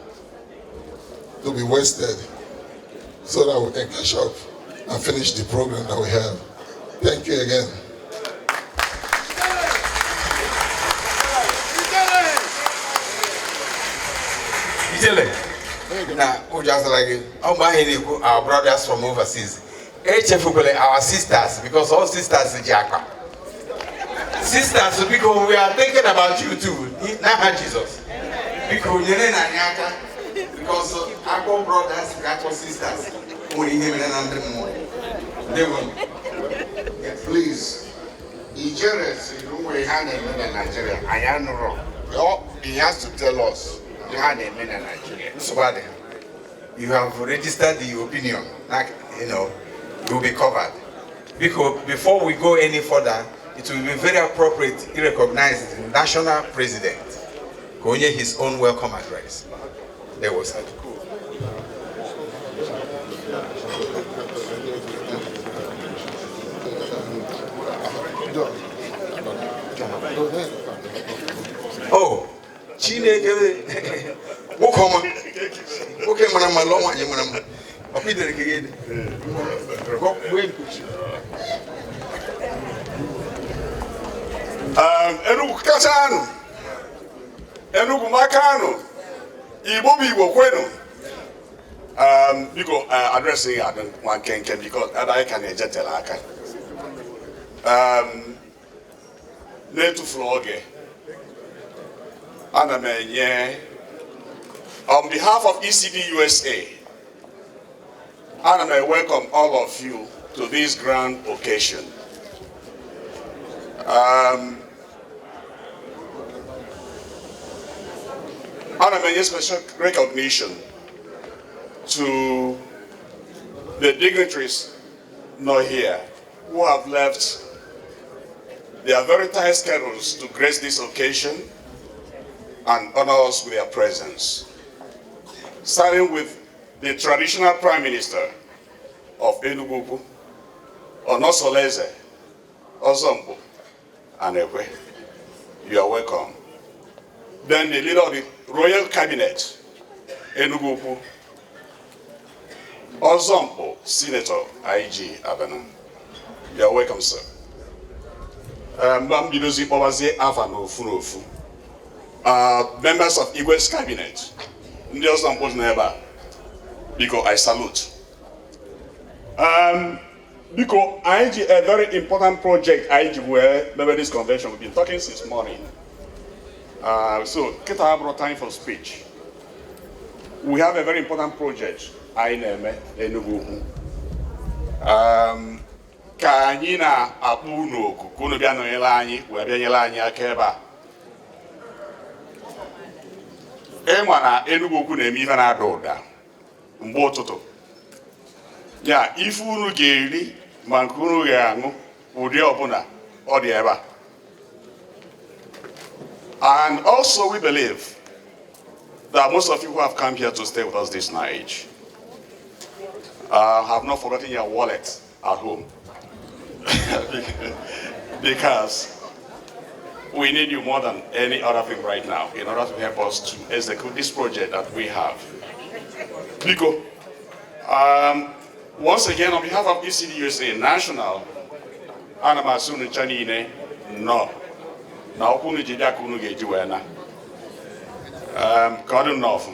to be wasted so that we can catch up and finish the program that we have. Thank you again. Ijele na ụjọ asala gị ọ mgbe ahụ ị na-ekwu our brothers from overseas, echefukwala our sisters, because all sisters ji akpa sisters. Biko, we are thinking about you too. N'aha Jizọs, biko nyere na anyị aka, because akpọ brothers ga-akpọ sisters nwere ihe mere na ndị mmụọ. Ndewo. Please, Ijere si ụmụ ihe a na-eme na Nigeria, anyị anụrọ. He has to tell us ihe a na-eme na Nigeria. Nsogbu adịghị. You have registered the opinion. Like, you'll be covered. Because before we go any further, it will be very appropriate to recognize the national president. Ka o nye his own welcome address. There was it. Oh, Chineke, nwoke ọma, nwoke mara mma, lụọ nwaanyị mara mma. Ọkwa idere ka gị dị. Enugu kachanụ, Enugu makanụ, Igbo bụ Igbo kwenu. Biko, address ya adị nwa nkenke biko ebe anyị ka na-ejetere aka. Na-etufuru oge, ana m enye on behalf of ECD USA, ana m welcome all of you to this grand occasion. Ana m enye special recognition to the dignitaries not here who have left their very tight schedules to grace this occasion and honor us with their presence. Starting with the traditional Prime Minister of Enugu, Onosoleze Ozombo Anekwe, you are welcome. Then the leader of the Royal Cabinet, Enugu, Ozombo Senator IG Abana, you are welcome, sir. Mbidozi kpọbazie afa n'ofu n'ofu. Members of Igwe's cabinet, ndị ọzọ mkpụrụ n'ebe a, biko, I salute. Biko, anyị ji a very important project anyị ji wee mebe this convention. We've been talking since morning. So, kịta abụrụ time for speech. We have a very important project anyị na-eme n'Enugu Ukwu. Ka anyị na-akpọ unu oku ka unu bịa nọnyere anyị wee bịa nyere anyị aka ebe a. Ịma na Enugu Ukwu na-eme ife na-ada ụda mgbe ụtụtụ. Ya ife unu ga-eri ma nke unu ga-aṅụ ụdị ọbụla ọ dị ebe a. And also we believe that most of you who have come here to stay with us this night have not forgotten your wallet at home. Because we need you more than any other thing right now in order to help us to execute this project that we have. Biko, once again, on behalf of ECD USA National, ana m asị unu ncha niile nọ na okwu unu ji dị aka unu ga-eji wee na. Ka ọ dị nnọọ ọfụ.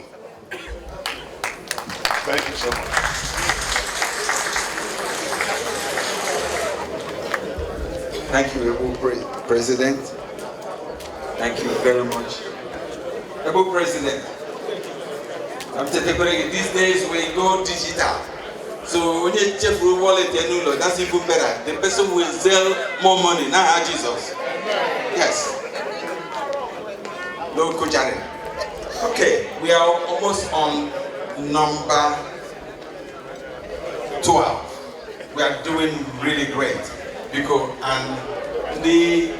Thank you so much. Thank you, Able President. Thank you very much. Able President, I'm telling you, these days we go digital. So when you check for wallet, that's even better. The person will sell more money. Now, Jesus. Yes. No kujare. Okay, we are almost on number 12. We are doing really great. Because and the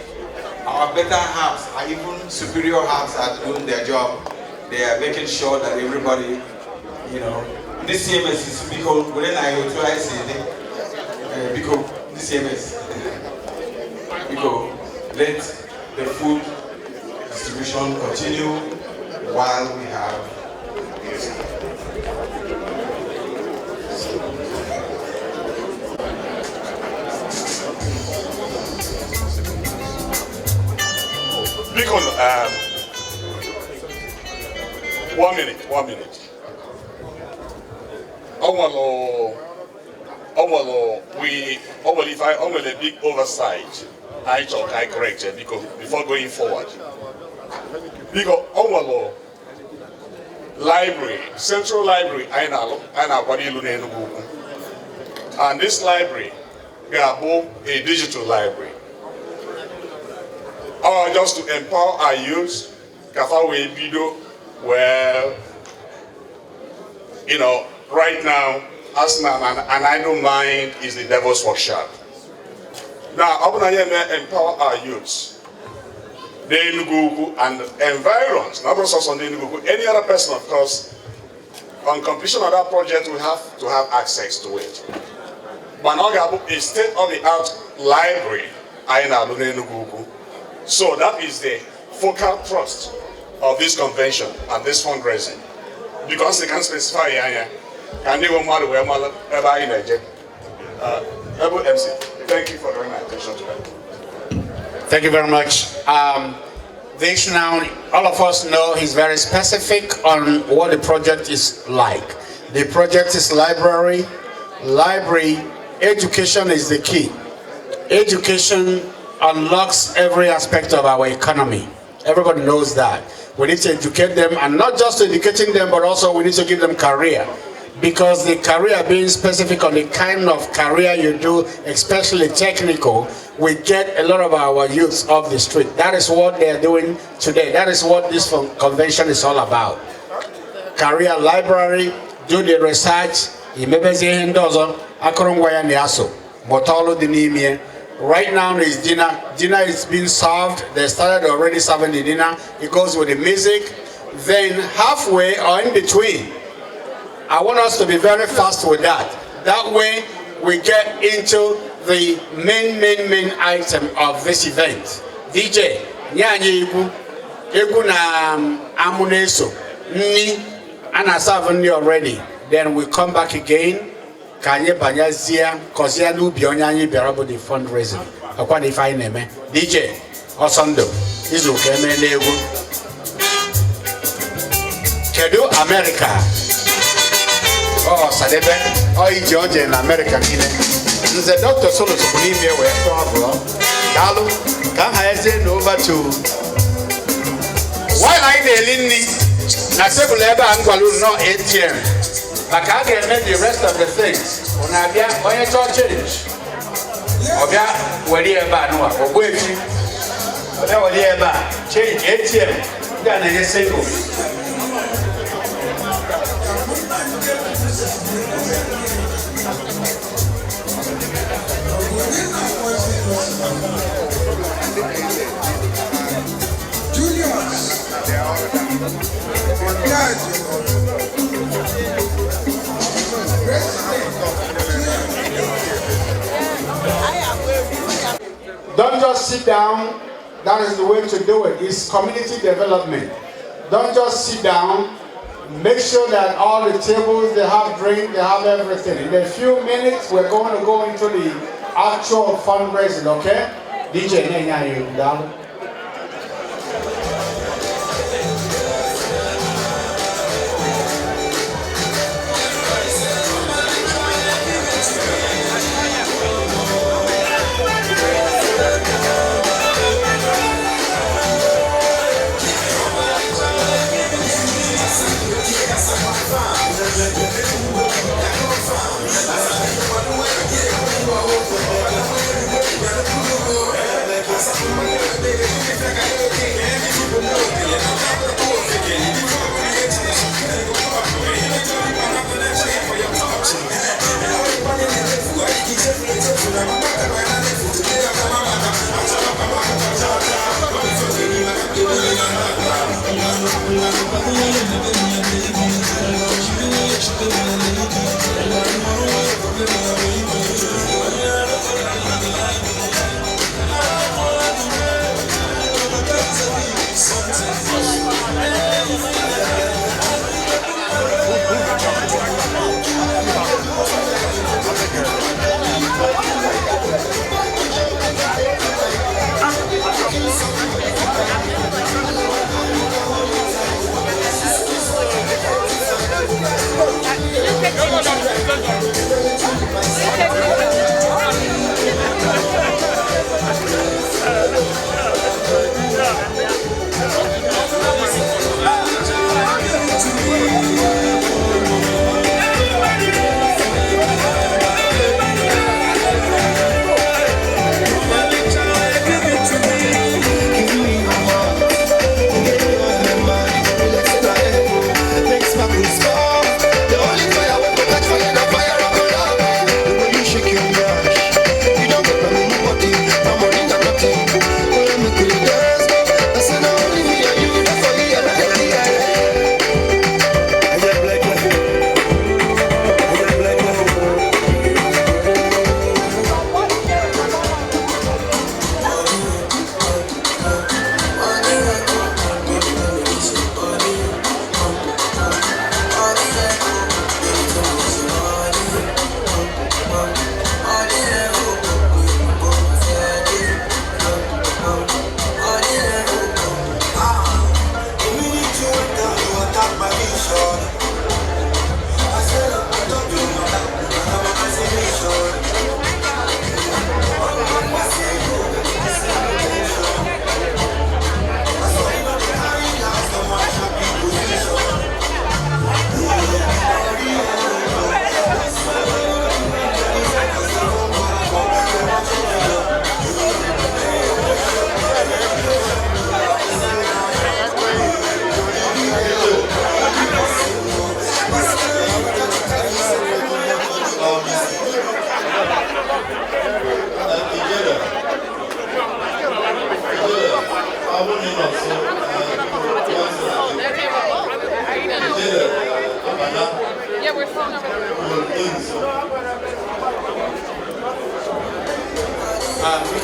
our better halves, our even superior halves are doing their job. They are making sure that everybody, you know, this CMS is because when I go to ICD, because this CMS, because let the food distribution continue. while we have music. Biko, 1 minute, 1 minute. Onwelu, we, onwelu if I, onwelu a big oversight. I talk, I correct it, because before going forward. Because onwelu library, central library, anyị na-akwado ilu n'Enugu Ukwu. And this library ga-abụ a digital library. Or just to empower our youth, ka fa wee bido, well, right now, as an idle mind is the devil's workshop. Now, ọ bụ na anyị eme empower our youth, the Enugu Ukwu and environs, not just on the Enugu Ukwu, any other person, of course, on completion of that project, we have to have access to it. But now ga-abụ a state-of-the-art library anyị na-alụ n'Enugu Ukwu. So that is the focal thrust of this convention and this fundraising. Because they can specify ya anya, ka ndị nwe mmadụ wee mara ebe anyị na-eje. Ebe MC, thank you for drawing my attention to that. Thank you very much. This now, all of us know he's very specific on what the project is like. The project is library. Library, education is the key. Education unlocks every aspect of our economy. Everybody knows that. We need to educate them, and not just educating them, but also we need to give them career. Because the career being specific on the kind of career you do, especially technical, we get a lot of our youths off the street. That is what they are doing today. That is what this convention is all about. Career library, do the research, imebezi ihe ndị ọzọ, akụrụngwa ya na-aso, mụta ọrụ dị n'ime ya. Right now is dinner. Dinner is being served. They started already serving the dinner. It goes with the music. Then halfway or in between, I want us to be very fast with that. That way we get into the main, main, main item of this event. DJ, nye anyị egwu, egwu na amụ na-eso, nni, a na-serve nni already. Then we come back again, ka anyị banyezie, kọzie n'ubi onye anyị bịara bụ the fundraising. Ọkwa na ife anyị na-eme. DJ, ọsọ ndụ, izu ụka emeela egwu. Kedu America? Ọ Sadebe, ọ ije o jere na Amerịka niile. Nze Dr. Solo sokwu n'ime wee tụọ abụọ. Daalụ, ka m hazie na over to. While anyị na-eli nri, na tebụl ebe a m gwara unu nọ ATM, maka a ga-eme the rest of the things. Ọ na-abịa onye chọọ change. Ọ bịa were ya ebe a nụwa, Ogbuefi. Ọ bịa were ya ebe a, change ATM, ndị a na-enye single. Julius Obiajo, President. Don't just sit down. That is the way to do it. It's community development. Don't just sit down. Make sure that all the tables, they have drink, they have everything. In a few minutes, we're going to go into the actual fundraising, okay? DJ, nye you down.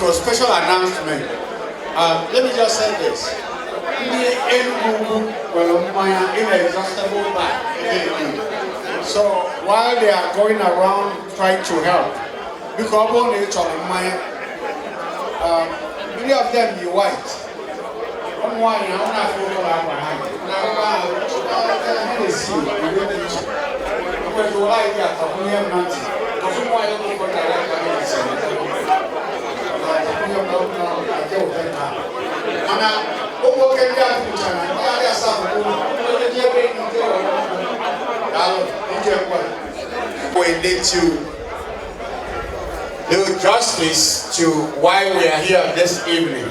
Because special announcement. Let me just say this. Ndị Enugu nwere mmanya inexhaustible bar. So while they are going around trying to help, because ọ bụrụ na ị chọrọ mmanya, many of them yi white. Ụmụ nwaanyị ha na-afụ ụlọ akwa ha na akwa ahụ ha na-esi uwe dị iche. Nwere ụlọ anyị ga-atakwunye m na ntị. Ọtụtụ ụmụ nwaanyị ụfọdụ na-ala akwa ha na-esi. Mana ụmụ nwoke ndị a kwuchara ndị arịa asaa bụ ụlọ ndị ebe ndị daalụ ike nkwa. We need to do justice to why we are here this evening.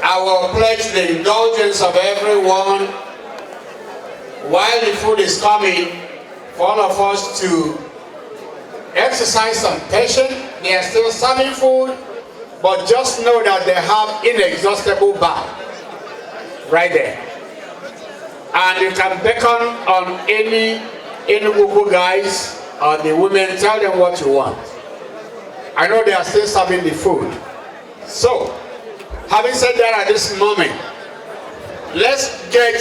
I will pledge the indulgence of everyone while the food is coming for all of us to exercise some patience. They are still serving food, but just know that they have inexhaustible bar right there. And you can beckon on any Enugu guys or the women, tell them what you want. I know they are still serving the food. So, having said that at this moment, let's get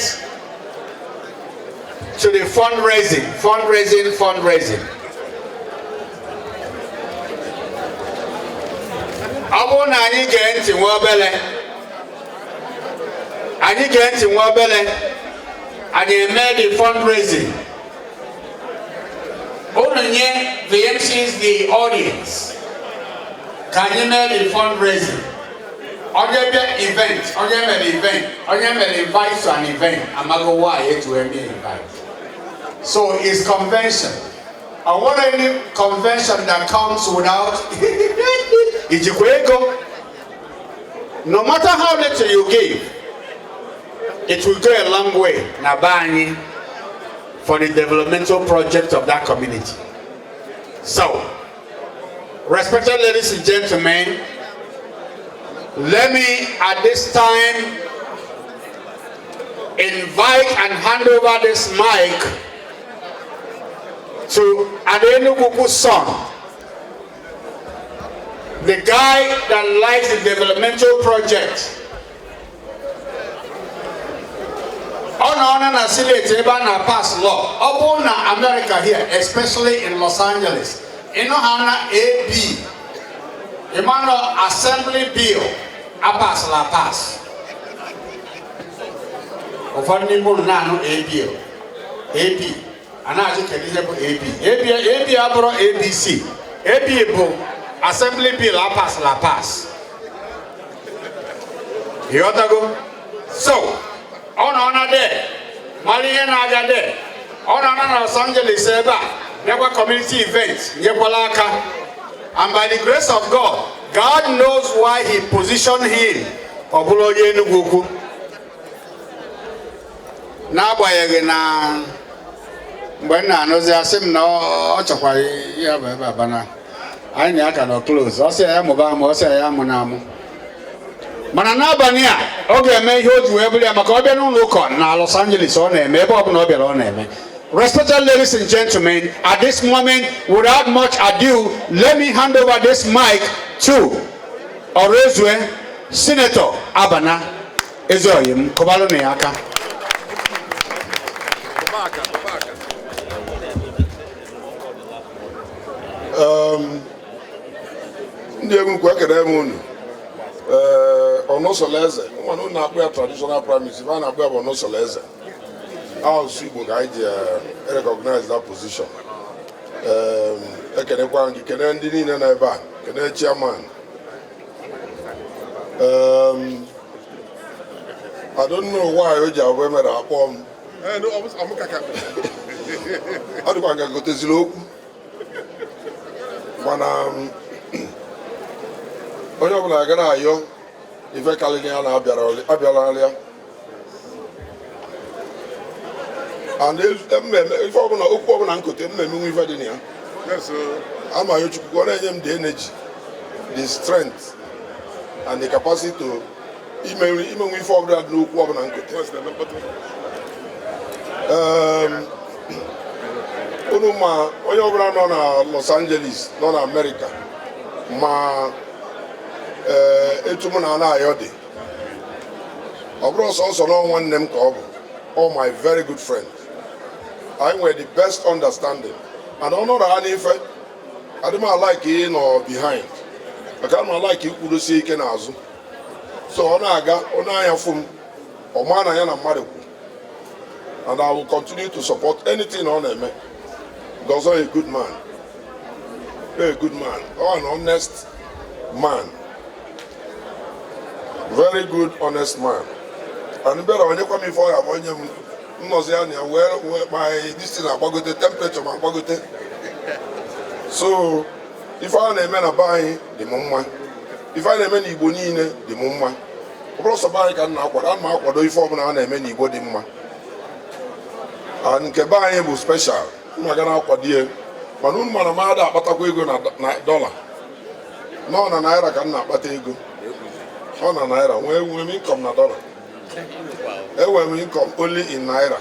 to the fundraising, fundraising, fundraising. Ọ bụrụ na anyị gee ntị nwa obele, anyị gee ntị nwa obele, anyị eme the fundraising. Unu nye the MCs the audience ka anyị mee the fundraising. Onye bịa event, onye mere event, onye mere invite to an event, amago why eji wee mee invite. So it's convention. I want any convention that comes without ijikwa ego. No matter how little you give, it will go a long way na be anyị for the developmental project of that community. So, respected ladies and gentlemen, let me at this time invite and hand over this mic to Enugu son, the guy that likes the developmental project. Ọ nọ na Senate ebe a na pass law. Ọ bụrụ na America here, especially in Los Angeles, ịnụ ha na AB, Emmanuel Assembly Bill, a pass la pass. Ụfọdụ n'ime unu na-anụ AB, AB, a na-ajụ kedu ihe bụ AB. AB, AB abụrụ ABC. AB bụ Assembly Bill a pass la pass. Ịghọtago? So, ọ nọ na there, mara ihe na-aga there. Ọ nọ na Los Angeles ebe a, bịakwa community event, nyekwala aka. And by the grace of God, God knows why he positioned him. Ọ bụrụ onye Enugu Ukwu. N'agbanyeghị na mgbe m na-anụzi asị m na ọ chọkwara ya bụ ebe a bana anyị na ya ka nọ close, ọ sị ya mụba amụ, ọ sị ya amụ na amụ. Mana n'abalị a ọ ga-eme ihe o ji wee bụrụ ya maka ọ bịa n'ụlọ ụka na Los Angeles, ọ na-eme ebe ọbụla ọ bịara ọ na-eme. Respected ladies and gentlemen, at this moment, without much ado, let me hand over this mic to Orezue Senator Abana Ezeoyim. Kọbalụ na ya aka. Ndị egwu ekene m unu. Ee, ọnụsọla eze nwana unu na-akpụ ya traditional prime minister, ife a na-akpụ ya bụ ọnụsọla eze. Asụsụ Igbo ka anyị ji recognize that position. Ekenekwa gị, kene ndị niile nọ ebe a, kene chairman. I don't know why o ji abụ emere akpọ m, ọ dịkwa nka goteziri okwu, mana onye ọbụla gara ayọ ife karịrị ya na abịara ya. And mmemme ife ọbụla, okwu ọbụla nkote mmemme nwe ife dị na ya. Ama ya Chukwu ka ọ na-enye m the energy, the strength and the capacity to imenwe ife ọbụla dị n'okwu ọbụla nkote. Unu ma onye ọbụla nọ na Los Angeles, nọ na America, ma ee etu mụ na Anayo dị. Ọ bụrụ sọsọ na nwanne m ka ọ bụ, all my very good friend. Anyị nwere the best understanding and ọ nọrọ ha n'ife adị m a-like ịnọ behind, maka ana m a-like ikwudosie ike n'azụ. So ọ na-aga, ọ na-anya fụ m, ọ maa na ya na mmadụ kwu, and I will continue to support anything ọ na-eme because he's a good man, a good man, or an honest man, very good honest man. And bịara onyekwa m ife ọ ga-abụ onye m nnọzi ya na ya wee my this thing agbagote temperature ma agbagote. So ife a na-eme na be anyị dị m mma, ife a na-eme n'Igbo niile dị m mma. Ọ bụrụ sọ be anyị ka m na-akwado, ana m akwado ife ọbụla a na-eme n'Igbo dị mma. And nke be anyị bụ special, m aga na-akwado ya. Mana unu mara m ada akpatakwa ego na dọla, nọ na naira ka m na-akpata ego. Ọ na naira nwee m income na dọla, enwere m income only in naira.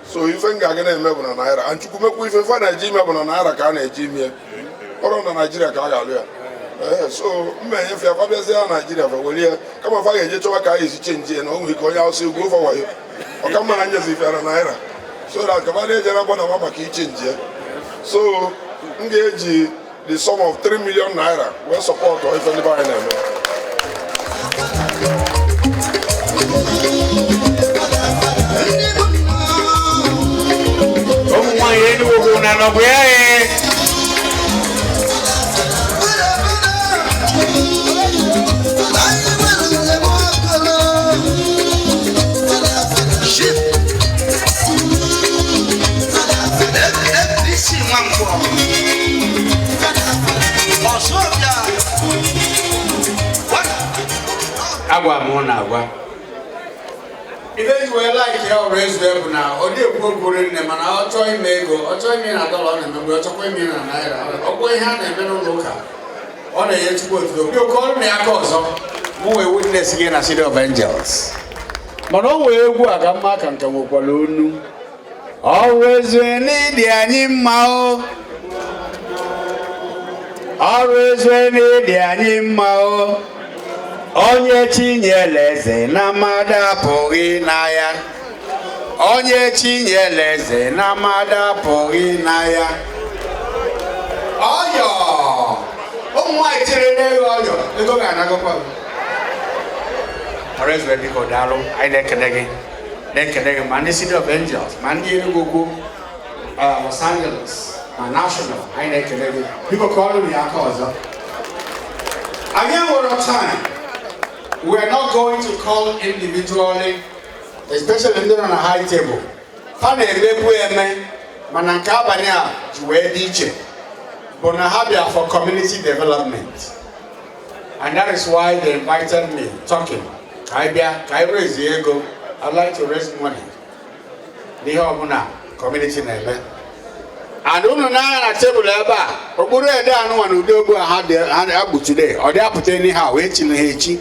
So ife m ga-aga na-eme bụ na naira, and Chukwu mekwa ife fa na-eji ime bụ na naira ka a na-eji ime ọrụ na Naijiria ka a ga-alụ ya. Ee, so mma enyefe ya, fa bịazie na Naijiria, fa were ya kama fa ga-eje chọwa ka a ga-esi change ya na o nwere ike onye Awụsa egwu ofe wayo. Ọka mma na nyezi ife ya na naira so that kama na-ejere gbadaba maka i-change ya. So m ga-eji the sum of 3 million naira wee support ife ndị be anyị na-eme. Ụmụ nwaanyị Enugu na nọbụ ya ee. Agwa m na agwa ife ji wee like ya ọrụ ezu bụ na ọ dị ekwu okwu nne, mana ọ chọọ ime ego, ọ chọọ ime na dọla, ọ na-eme. Ọ chọkwa ime na naira, ọ gwụ ihe a na-eme n'ụlọ ụka, ọ na-enye Chukwu otuto. Bi oke ọrụ na ya aka ọzọ mụ wee witness gị na City of Angels, mana o nwee egwu a ka mma ka nke nwekwara onu ọrụ ezu n'ịdị anyị mma o, ọrụ ezu n'ịdị anyị mma o, onye chinyere eze na mmadụ apụghị na ya, onye chinyere eze na mmadụ apụghị na ya. Ọyọ ụmụ nwaanyị chere n'ego ọyọ ego ga-anagọkwa m. Ọrụ ezu, biko daalụ. Anyị na-ekele gị, na-ekele gị, ma ndị City of Angels, ma ndị Enugu Ukwu, Los Angeles, ma national, anyị na-ekele gị. Biko ka ọrụ ya aka ọzọ. Anyị nwere time. We are not going to call individually, especially ndị nọ na high table. Ha na-emebu eme, mana nke abalị a ji wee dị iche bụ na ha bịa for community development, and that is why they invited me talking ka anyị bịa ka anyị raise ego. I'd like to raise money n'ihe ọbụla community na-eme. And unu n'anya na tebụl ebe a, okpuru ede anụnwa na ụdị ogbu a ha dị ha gbu today, ọ dị apụta anyhow wee chiri ha echi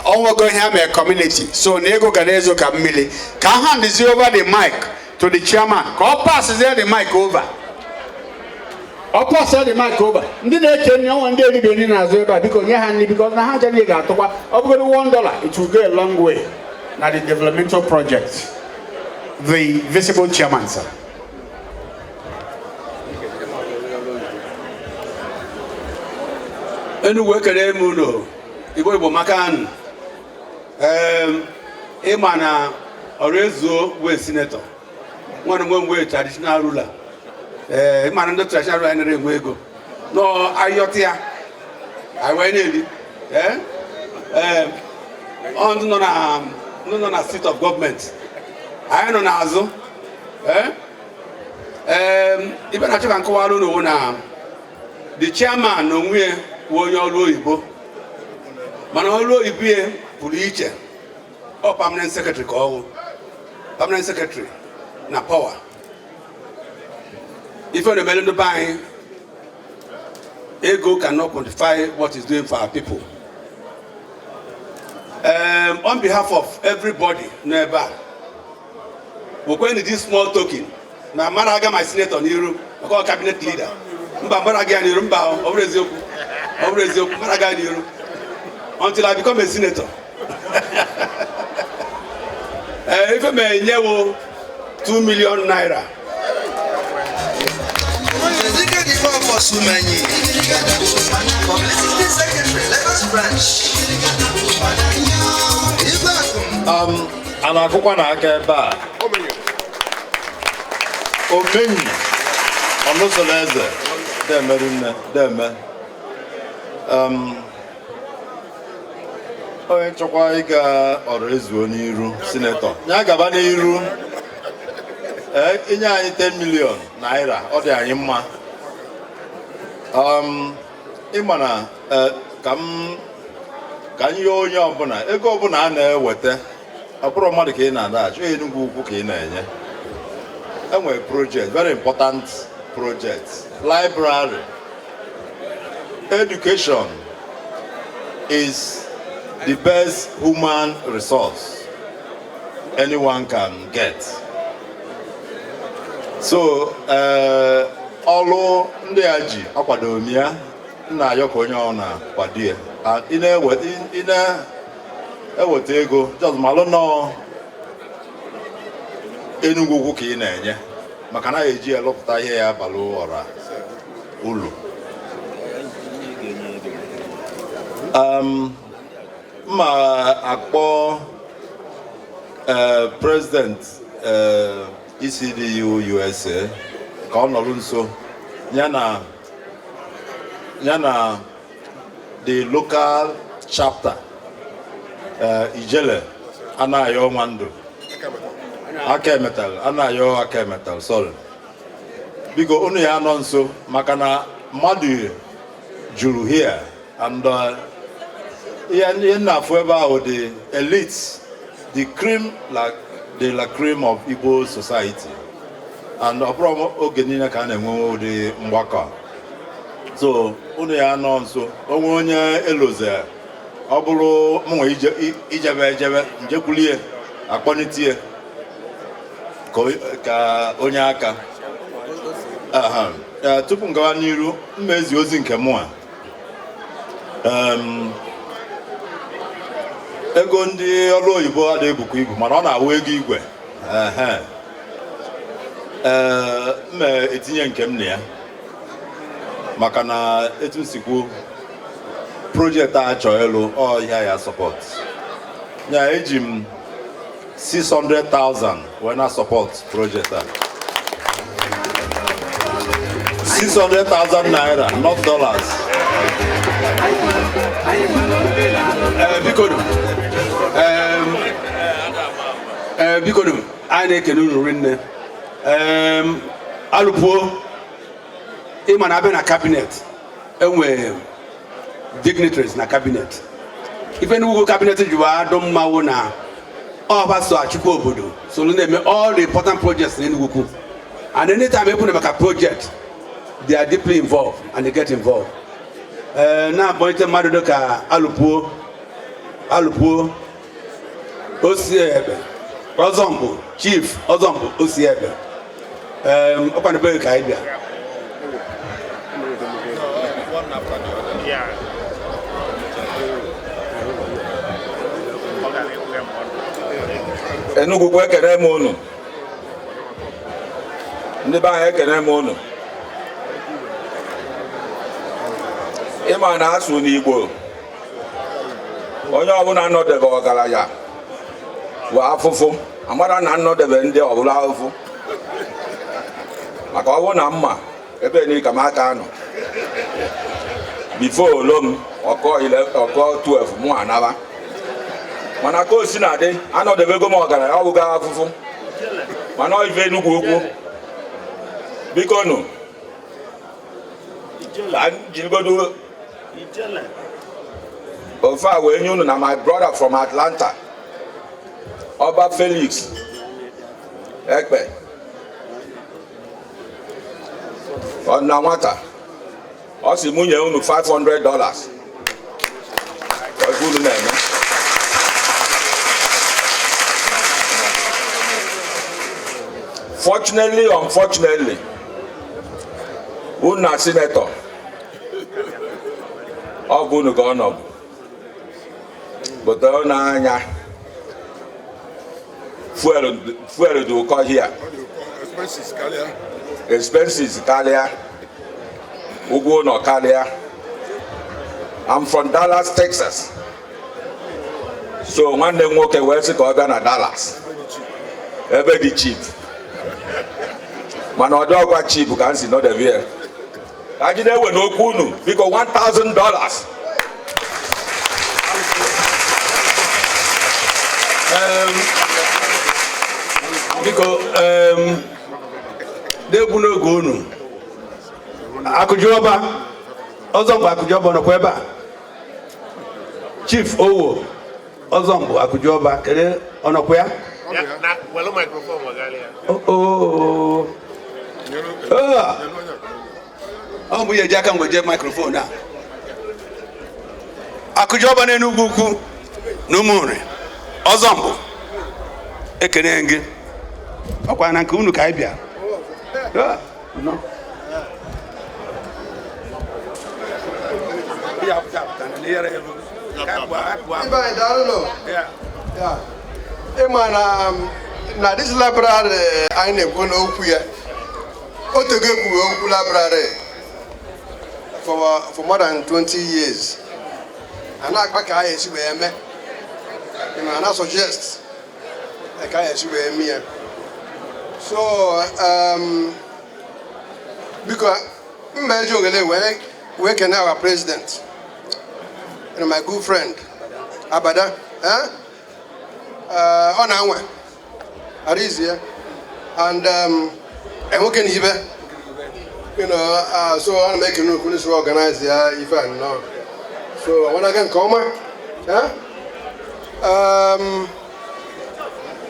ọnwego ihe ha mere community. So na ego ga na-ezo ka mmiri. Ka hand over the mic to the chairman, ka ọ passizie the mic over, ọ passia the mic over. Ndị na-eche nri ọnwa, ndị eribe nri n'azụ ebe a, biko nye ha nri, because na ha ncha niile ga-atụkwa. Ọ bụgodị $1, it will go a long way na the developmental project. The visible chairman, sir. Enugu, ekele m unu. Igbo, Igbo maka anụ. Ịma na ọrụ ezuo wee senator nwanne m wee traditional ruler. Ee, ịma na ndị traditional ruler anyị enwe ego nọ ayọtị ya anyị wee na-eri. Ee ee, ọ ndị nọ na seat of government, anyị nọ n'azụ. Ee ee, ibe na-achọ ka nkọwara unu na the chairman na onwe ya bụ onye ọrụ oyibo, mana ọrụ oyibo ya pụrụ iche. Ọ permanent secretary ka ọ bụ, permanent secretary na power. Ife na-emere ndị be anyị, ego cannot quantify what is doing for our people. On behalf of everybody n'ebe a, wekwenụ this small token na mara aga my senator n'iru. Maka ọ cabinet leader. Mba, mgbara gị ya n'iru, mba, ọ bụrụ eziokwu. Ọ bụrụ eziokwu, mgbara gị ya n'iru. Until I become a senator. Ife m enyewo 2 million naira. Publicity Secretary, Lagos Branch. A na-akụkwa na aka ebe a. Omenyi ọnụsọrọ eze demeru nne deme. Onye chọkwa ịga ọrụ ezuo n'iru senator ya gaba n'iru. Inye anyị 10 million naira, ọ dị anyị mma. Ịma na ka m yọọ onye ọbụla, ego ọbụla a na-eweta, ọ bụrụ mmadụ ka ị na-adaghachi, onye Enugu Ukwu ka ị na-enye. Enwere project, very important project, library. Education is the best human resource anyone can get. So ọlụ ndị a ji akwado m ya, m na-ayọ ka onye ọ na-akwado ya. Ị na-eweta ego, just malụ nọọ Enugu Ukwu ka ị na-enye, maka na eji ya lụpụta ihe ya abalị ọra ulu. Mma akpọ President ECDU USA ka ọ nọrọ nso, ya na the local chapter, Ijele Anayo Nwando aka emetal Anayo aka emetal, sorry, biko unu ya nọ nso maka na mmadụ juru here and ihe na-afụ ebe ahụ, the elites, the cream de la cream of Igbo society, and ọ bụrụ oge niile ka a na-enwe ụdị mgbakọ. So unu ya nọ nso, onwe onye eloze, ọ bụrụ mụnwa ijebe ejebe njekwulie akpọnitie ka onye aka. Tupu m gawa n'iru, mma ezi ozi nke mụnwa. Ego ndị ọrụ oyibo adịghị ebukwa ibu, mana ọ na-awụ ego igwe. Mma etinye nke m na ya, maka na etu m si kwuo, project a chọọ ịlụ ọ ihe ya support ya, eji m 600,000 wee na support project a, 600,000 naira, not dollars. Biko, anyị na-ekene unu rinne. Alụpuo, ịma na abịa na cabinet, enwe dignitaries na cabinet. Ife Enugu cabinet ji wee adụ mmanwụ na ọba so achịkwa obodo, so na-eme all the important projects na Enugu Ukwu, and anytime ekwu maka project, they are deeply involved and they get involved. Na-akpọlite mmadụ dịka Alụpuo, Alụpuo Osiebe Ọzọmbụ, Chief Ọzọmbụ Osiebe, ọkwanube ka anyị bịa. Enugu Ukwu, ekene m unu. Ndị be anyị, ekene m unu. Ịma na asụ n'Igbo, onye ọbụla nọdebe ọgaranya bụ afụfụ, amara na nnọdebe ndị ọbụla afụfụ, maka ọ bụrụ na mma ebe ni ka m aka nọ before olo m ọkọ 12 mụ anaba, mana ka o si na-adị, anọdebego m ọgaranya, ọ bụga afụfụ, mana ọ ife Enugu Ukwu. Biko nụ, ka m jirigodo ofe a wee nye unu na my brother from Atlanta, Ọba Felix Ekpe, ọ na nwata, ọ sị mụ nye unu $500 ka ife unu na-eme. Fortunately, unfortunately, Unu na senator ọ bụ unu ka ọ nọ bụta unu anya fuel dị ụkọ here, expenses karịa, ụgwọ ụlọ karịa. I'm from Dallas, Texas, so nwanne m nwoke wee sị ka ọ bịa na Dallas ebe dị cheap, mana ọ dị ọkwa cheap ka m si nọdebe ya ka jide ewe n'okwu unu. Biko, $1000. Biko, na-egbu n'oge unu. Akụjiọba ọzọ mbụ, Akụjiọba nọkwa ebe a. Chief Owo ọzọ mbụ, Akụjiọba, kedu ọnọkwa ya? Oh, ọ bụ ya eji aka mgbe jee microphone a. Akụjiọba n'Enugwu Ukwu na Ụmụnri, ọzọ mbụ, ekene gị. Ọkwa na nke unu ka anyị bịa. No. Ibe anyị, daalụ nụ. Ịma na this library anyị na-ekwu n'okwu ya, otego ekwuwe okwu library for more than 20 years. A na-akpa ka anyị esi wee mee, ịma na suggest ka anyị esi wee mee ya. So biko, mma eji ogele wee kene our president and my good friend Abada, eh? Ọ na-anwa Arizie and enwoke na ibe so ana m ekene okwu n'isi organize ya ife a nnọọ. So ọ na-aga nke ọma, eh?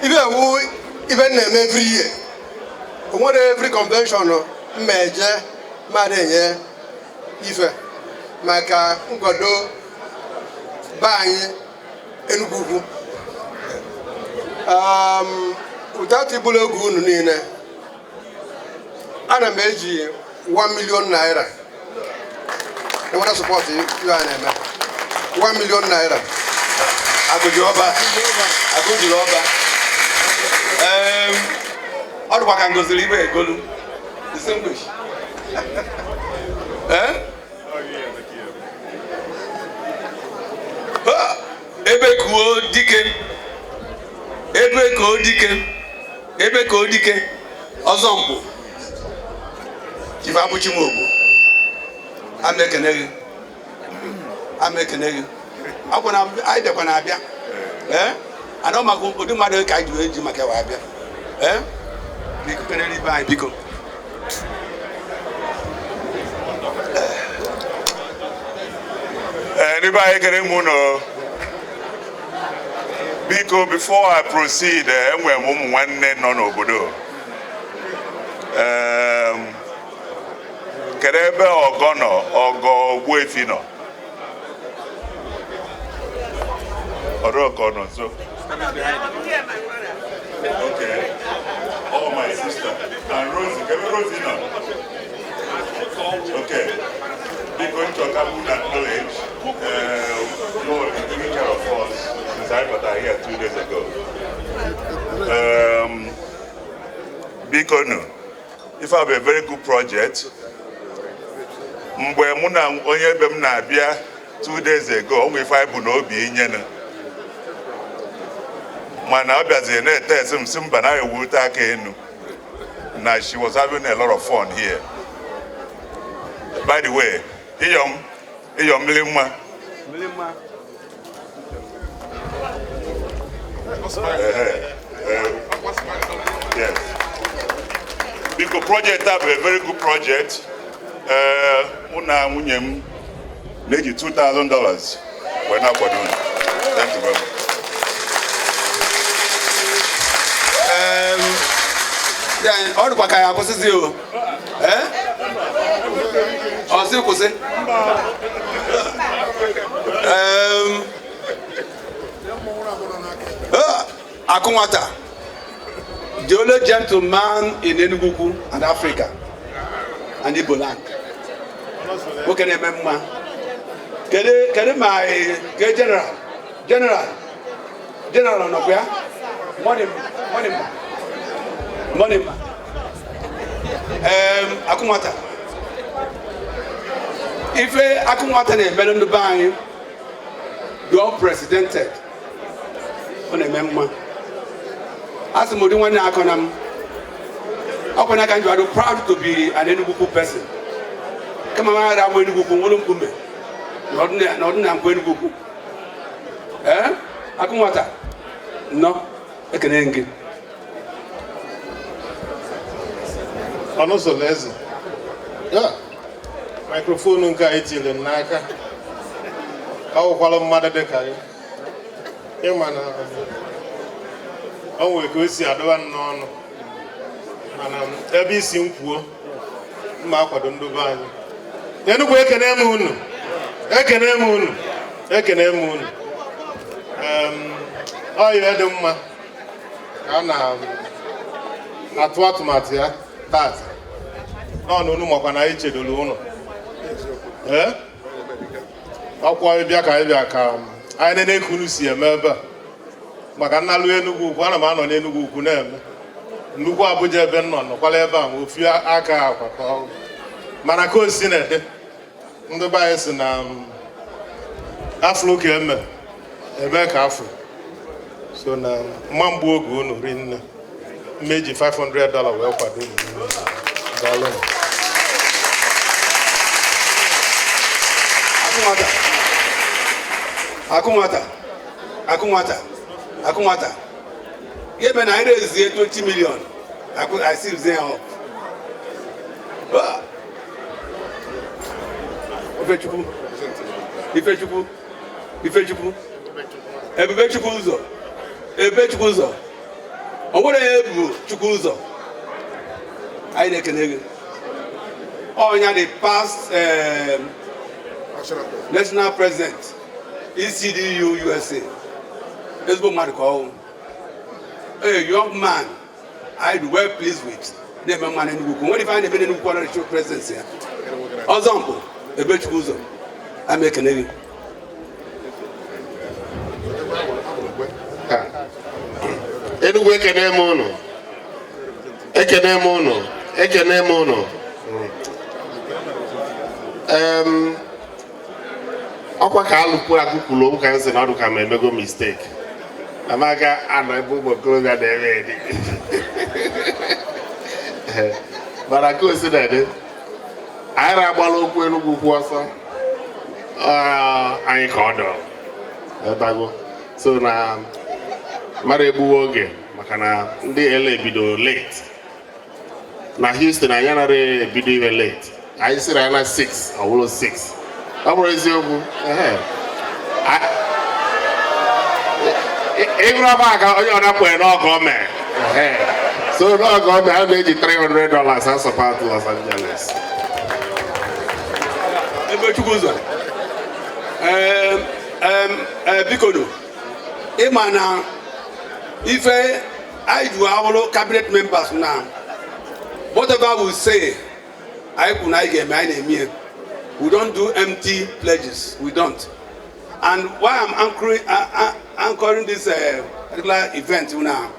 Ife ewu ife m na-eme every year, o nwere every convention mma eje mmadụ enye ife maka nkwado be anyị Enugu Ukwu. Without igbulu oge unu niile, ana m eji 1 million naira enweta support ife a na-eme, 1 million naira. Akụjiọba, akụjiri ọba. Ọ dịkwa ka ngoziri ibe egolu distinguish. Eh? Ha! Ebe kuo dike, ebe kuo dike, ebe kuo dike, ọzọ mbụ Chief Abuchi Nwogbo, ama ekene gị, ama ekene gị. Ọ bụ na anyị bịakwa na-abịa, ee, ana maka ụdị mmadụ ka anyị ji wee ji maka wa abịa. Ee, biko, kenere ibe anyị, biko. Ndị be anyị, ekele m unu. Biko, before I proceed, enwere m ụmụ nwanne nọ n'obodo. Kedu ebe ọgọ nọ? Ọgọ Ogbuefi nọ? Ọrụ ọgọ nọ nso. Okay. Oh, my sister. And Rosie, kedu Rosie nọ? Okay. Biko, nchọ ka m acknowledge Lord is taking care of us since I got here 2 days ago. Biko nu, ife a bụ a very good project. Mgbe mụ na onye ebe m na-abịa 2 days ago, o nwere ife anyị bụ n'obi inyenụ. Mana ọ bịaziri na-ete esi m si mba na ewute aka enu. Na she was having a lot of fun here. By the way, Iyom, Iyom mmiri mma. Yes. Biko, project a bụ a very good project. Mụ na nwunye m na-eji $2,000 wee na-akwado unu. Thank you very much. Ya, ọ dịkwa ka ya akwụsịzi o. Ee? Ọ sị kwụsị. Akụ nwata, the only gentleman in Enugu and Africa and Igbo land. Nwoke na-eme mma. Kedu ma ke general? General. General nọkwa ya? Money, money, money. Akụnwata. Ife Akụnwata na-emere ndị be anyị dị unprecedented. Ọ na-eme mma. Asị m ụdị nwanne akọ na m. Ọkwa n'aka njọ adụ proud to be an Enugu person. Kama m aghara amụ Enugu ukwu nwere mkpume. Na ọdụ na nkwa Enugu ukwu. Ee? Akụnwata. Nnọọ. Ekene gị. Ọnụsọlọ eze. Ya. Microphone nke a etinyere m n'aka. Ọ wụkwala mmadụ dị ka gị. Ịma na o nwere ka o si adọba m n'ọnụ. Mana ebe isi m kwuo, mma akwado ndị be anyị. Enugwu ekene m unu. Ekene m unu. Ekene m unu. Ọ ihe dị mma ka a na-atụ atụmatụ ya tata. Nọ na unu makwa na anyị chedoro unu. Ee? Ọkwa ịbịa ka anyị bịa ka anyị nene ka unu si eme ebe a. Maka nnalụ Enugwu ukwu, ana m anọ n'Enugwu ukwu na-eme. Nnukwu Abuja ebe m nọ nọkwala ebe a ma ofu aka akwa ka ọ. Mana ka o si na-ede, ndị be anyị si na afro ka eme, eme ka afro. So na mma mgbu oge unu rinne, mmeji $500 wee kwado unu. Daalụ. Akụnwata. Akụnwata. Akụnwata. Akụnwata. Ihe mere na anyị rezie 20 million. I see them up. Ifechukwu. Ifechukwu. Ifechukwu. Ebubechukwu ụzọ. Ebubechukwu ụzọ. O nwere onye ebu Chukwu ụzọ. Anyị na-ekene gị. Ọnya the past national president ECDU USA. Ezigbo mmadụ ka ọ wụ. A young man I be well pleased with. Na-eme mma n'Enugwu ukwu. Nwere ife anyị na-eme n'Enugwu ukwu ọ na-echo presence ya. Ọzọ mbụ, Ebubechukwu ụzọ. Ama ekene gị. Enugwu ekene m unu. Ekene m unu. Ekene m unu. Ọkwa ka alụkwu akụkwuru okwu ka m sị na ọdụ ka m emego mistake. Amaga anọ ebe ụmụ okorobịa na-eme edi. Mana ka o si na-ede, anyị na-agbala okwu Enugwu ukwu ọsọ. Anyị ka ọ dọrọ. Etago. So na mmadụ egbuwe oge maka na ndị LA bido late. Na Houston anyị anaghị ebido ihe late. Anyị sịrị anyị na 6, ọ bụrụ 6. Ọ bụrụ eziokwu. Ịgụrụ ọba aka onye ọ na-akwere n'ọgọ o mee. So n'ọgọ o mee, a na-eji $300 asọpatụ Los Angeles. Ebubechukwu ụzọ. Biko nụ, ịma na ife anyị ji awụrụ cabinet members na whatever we say, anyị kwuru na anyị ga-eme, anyị na-eme ya. We don't do empty pledges. We don't. And why I'm anchoring this particular event now,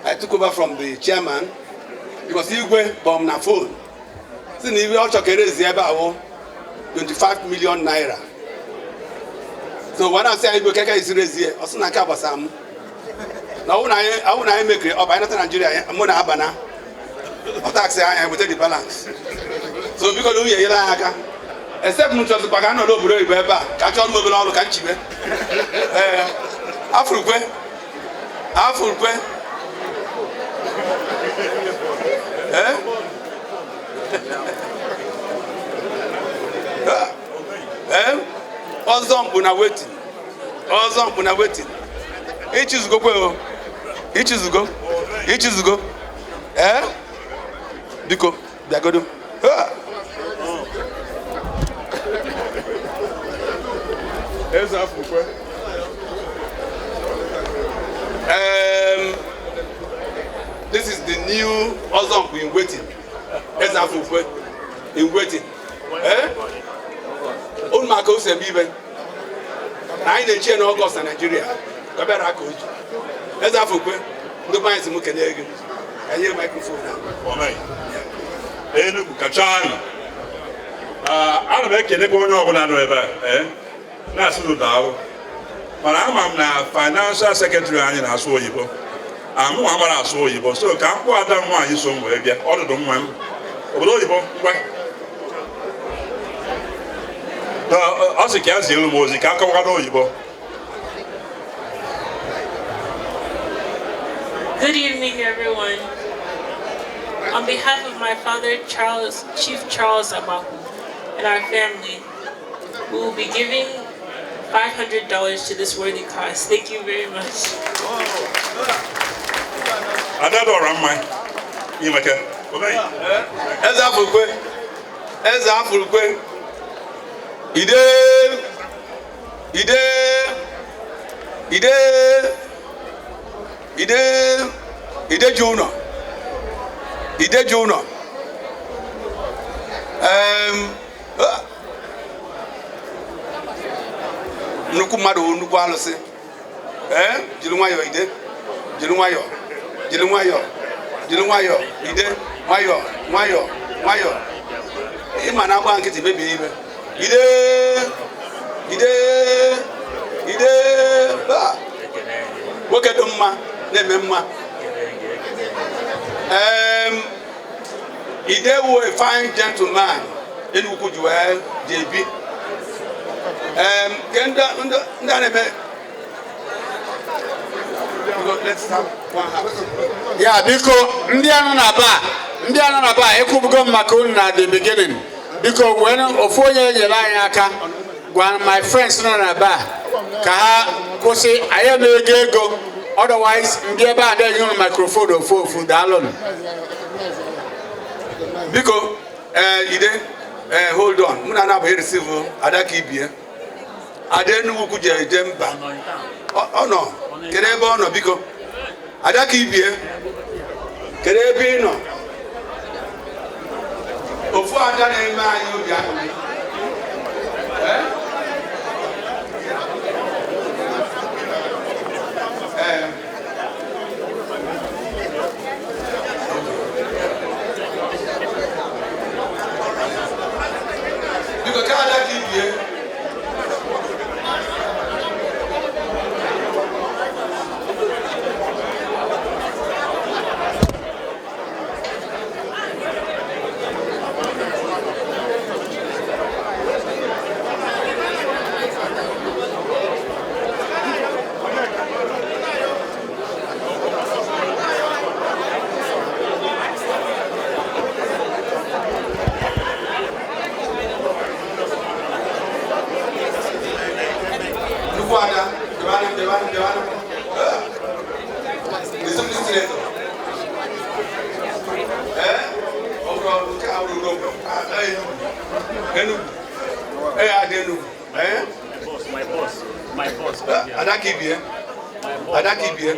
I took over from the chairman because Igwe bomb na phone. Si na Igwe ọ chọrọ ka erezi ebe a wụ 25 million naira. So when I say Igwe keke isi rezie, ọ sị na nke a gbasara m. Na ọ bụ na anyị mekiri ọ bụ anyị nata Nigeria, mụ na abana. Ọ taxi anyị weta the balance. So biko na nwunye nyere anyị aka. Except m chọzikwa ka a nọ n'obodo oyibo ebe a ka a chọrọ m obere ọrụ ka m chibe. Ee, afụrụkwe. Afụrụkwe. Ee? Ee? Ọzọ mkpu na wetin. Ọzọ mkpu na wetin. Ichizugo kwe o. Ichizugo. Ichizugo. Ee? Biko, bịagodo. Eze Afụkwe. This is the new Ozomkpu in waiting. Eze Afụkwe in waiting. Eh? Unu maka o si eme ibe na anyị na-echi ya n'Ọgọst na Naịjirịa ka ọ bịara aka oji. Eze Afọkwe, ndị be anyị si m kelee gị. Ka nye microphone a. Enugu kacha anyị. Ana m ekelekwa onye ọbụla nọ ebe a na-asị unu daalụ, mana ama m na financial secretary anyị na-asụ oyibo, amụ amara asụ oyibo, so ka m kpọọ ada m nwaanyị so m wee bịa ọdụdụ nwa m obodo oyibo ngwa. Ọ sị ka ya zielu m ozi ka a kọwara oyibo. Good evening, everyone. On behalf of my father, Charles, Chief Charles Abaku, and our family, we will be giving $500 to this worthy cause. Thank you very much. Ada dọrọ mma imeke. Eze Afọkwe, Eze Afọkwe, ide ide ide ide ide ji ụlọ, ide ji ụlọ. Nnukwu mmadụ wụ nnukwu alụsị. Ee, jiri nwayọọ ide, jiri nwayọọ, jiri nwayọọ, jiri nwayọọ ide, nwayọọ, nwayọọ, nwayọọ. Ịma na agba nkịtị mebie ibe. Ide ide ide ba. Nwoke dị mma na-eme mma. Ide wụ a fine gentleman Enugu ji wee ji ebi. Ke ndị a na-eme. Let's have one house. Ya biko, ndị anọ na bar, ndị anọ na bar, ekwubugo m maka unu na the beginning. Biko wee ofu onye nyere anyị aka gwa my friends nọ na bar ka ha kwụsị anyị na-ego ego, otherwise ndị ebe a na-enye unu microphone ofu ofu. Daalụnụ. Biko, ide, hold on, mụ na na-abụghị receive ada ka ibie. Ada Enugu ji eje mba. Ọ nọ, kedu ebe ọ nọ biko? Ada ka ibie, kedu ebe ị nọ? Ofu ada na-eme anyị obi aṅụrị. Ee. Biko ka ada ka ibie. Nnukwu ada, dewanụ, dewanụ, dewanụ. Ezi senator. Ee, ọ bụrụ nke a bụrụ Urobo. Ah, Enugu. Enugu. Ee, ada Enugu. Ee? My boss, my boss. Ada ka ibie. Ada ka ibie.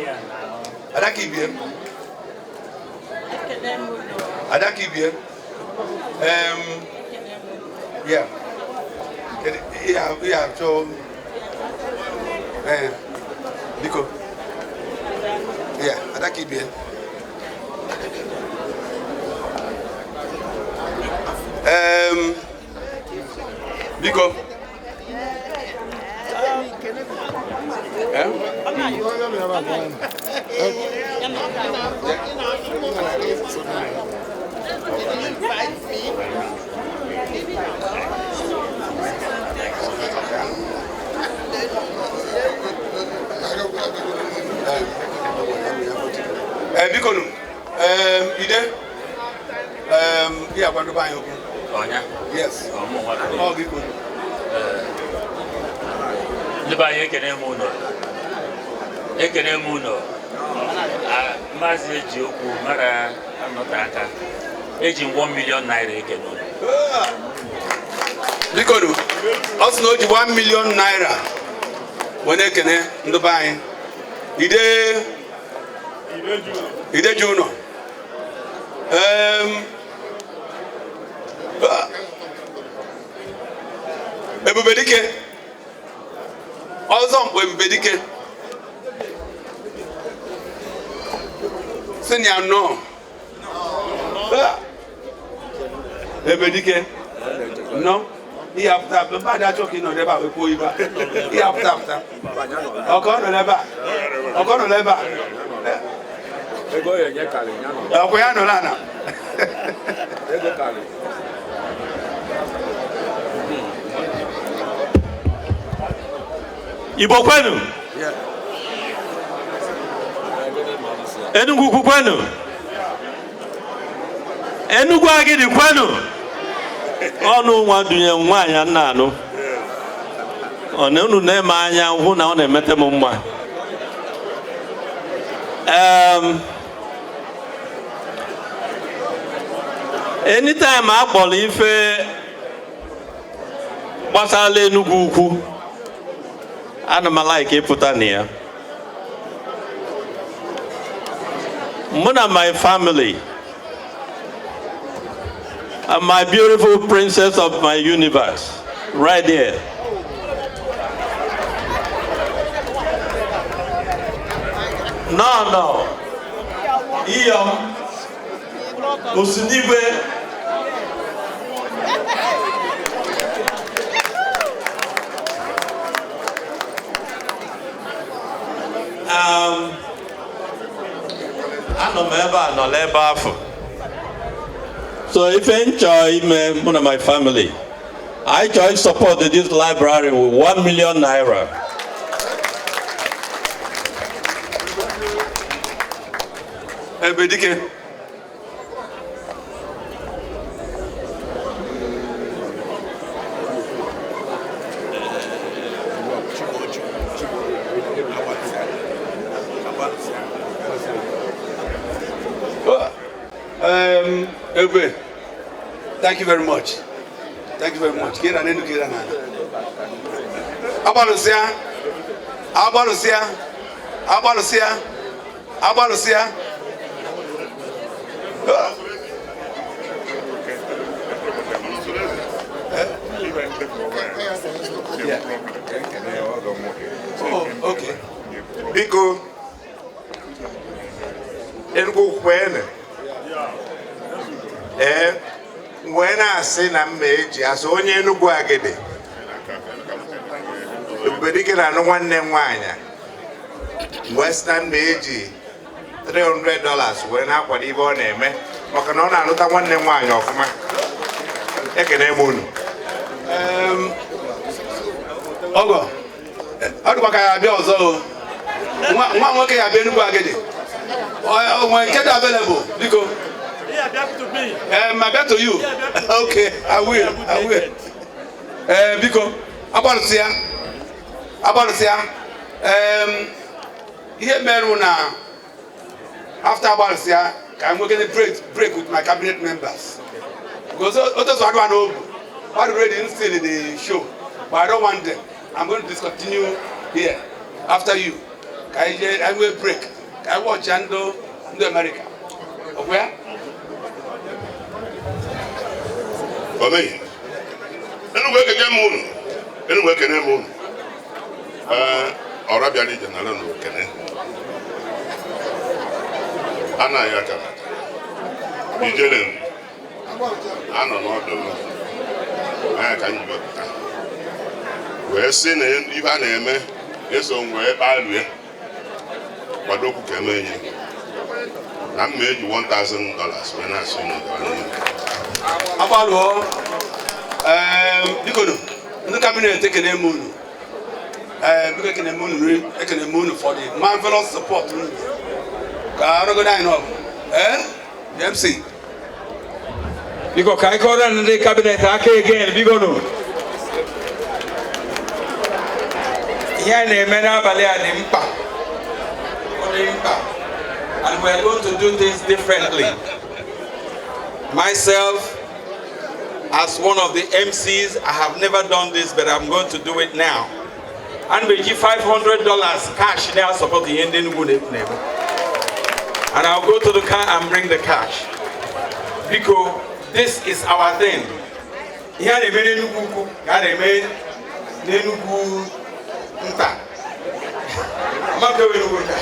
Ada ka ibie. Ada ka ibie. Yeah. Yeah, so, biko. Yeah, ada ka ibie. Biko. Eh? Biko nu. Ide. Iya gwa ndị be anyị okwu. Ọnya? Yes. Ọ biko. Ndị be anyị, ekene m unu. Ekene m unu. Maazị eji okwu mara anọte aka. Eji m 1 million naira ekene unu. Biko nu, ọ sị na o ji 1 million naira wee na-ekene ndị be anyị. Ide ide ji ụnọ. Ebubedike. Ọzọ mkpọ Ebubedike. Sị na ya nnọọ. Ebubedike. Nnọọ. Ihe apụta mba dị achọ ka ị nọ n'ebe a wee kwuo ibe a. Ihe apụta apụta. Ọkọ nọ n'ebe a. Ọkọ nọ n'ebe a. Ọkọ ya nọ n'ala. Igbo kwenu. Enugu kwenu. Enugu Agidi kwenu. Ọnụ nwa dunye nwaanyị nna anụ. Ọ na unu na-eme anya hụ na ọ na-emete m mma. Anytime a kpọrọ ife gbasara Enugu ukwu, ana m like ịpụta na ya. Mụ na my family and my beautiful princess of my universe, right there. No, no. Iyom, Osunigwe. Anọ m ebe a nọ n'ebe afọ. So if I enjoy me, one of my family, I join support this library with 1 million naira. Ebedike. Ebe, thank you very much. Thank you very much. Get an end, get an end. Abalusia, Abalusia, Abalusia, Abalusia. Oh, okay. Biko, Enugu kwene. Wee na-asị na mma eji asị onye Enugu Agidi. Ebubedike na-anụ nwanne m nwaanyị. Wee sị na mma eji $300 wee na-akwado ibe ọ na-eme maka na ọ na-alụta nwanne m nwaanyị ọfụma. Ekene m unu. Ọgọ, ọ dịkwa ka ya abịa ọzọ o. Nwa nwoke ya abịa Enugu Agidi. O nwere nke dị available, biko. I bet to you. Okay, I will. I will. Biko, abalusia, abalusia. Ihe meru na after abalusia, I'm going to break with my cabinet members. Because others are not already still in the show, but I don't want them. I'm going to discontinue here after you. I will break. I watch Ando in America. Okay? For me, Enugu ekene m unu. Enugu ekene m unu. Ọra bịara ije n'ala na okene. Anaghị aka ijele m. Anọ n'ọdụ m. Anya ka m ji wepụta. Wee sị na ife a na-eme eso m wee kpalue. Kwado okwu ka eme enyi. Na m eji $1,000 wee na-asị unu gawa n'ihu. Abaluo, biko no, ndị cabinet ekene m unu. Biko ekene m unu, ekene m unu for the marvelous support unu. Ka arụgodo anyị n'ọgụ. The MC. Biko ka anyị kọrọ ndị cabinet aka again, biko no. Ihe a na-eme n'abalị a dị mkpa. Ọ dị mkpa. And we are going to do things differently. Myself, as one of the MCs, I have never done this, but I'm going to do it now. And we give $500 cash now support the Indian good. And I'll go to the car and bring the cash. Because this is our thing. Here they made N'Enugu nta. Amaka wee Enugu nta.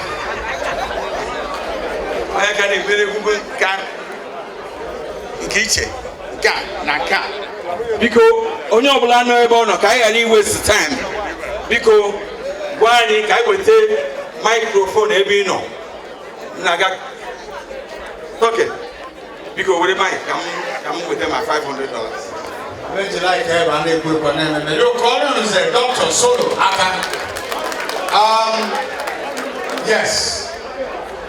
Onye ka na-ekpere egwu nka nke iche nke a na nke a. Biko, onye ọbụla nọ ebe ọ nọ, ka anyị ghara iwaste time. Biko, gwa anyị ka anyị weta microphone ebe ị nọ. Na-aga. Okay. Biko, were mic ka m weta ma $500. Méjì láìpẹ́ ẹ̀ bá ní epo ìpọ̀ náà mẹ́mẹ́. Yóò kọ́ ọ́nà ṣe Dr. Solo aka. Yes.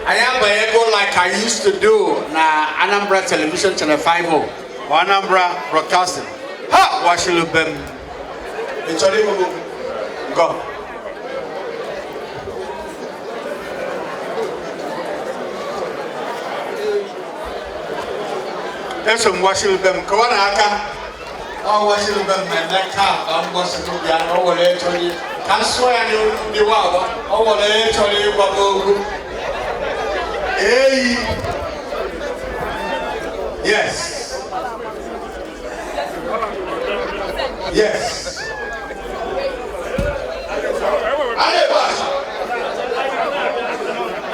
Anyị abanyego like I used to do na Anambra Television Channel 50 or Anambra Broadcasting. Ha! Washilubem. Ị chọrọ ịgụ m? Go. Eso m washilubem kọwa na aka. Ọ washilubem mmemme ka ka m gbọsịrị bịa na ọ were chọrọ ka m sụọ ya ndị wa ọ were chọrọ ịgwa m okwu. Eyi. Yes. Yes. A na-ebu acha.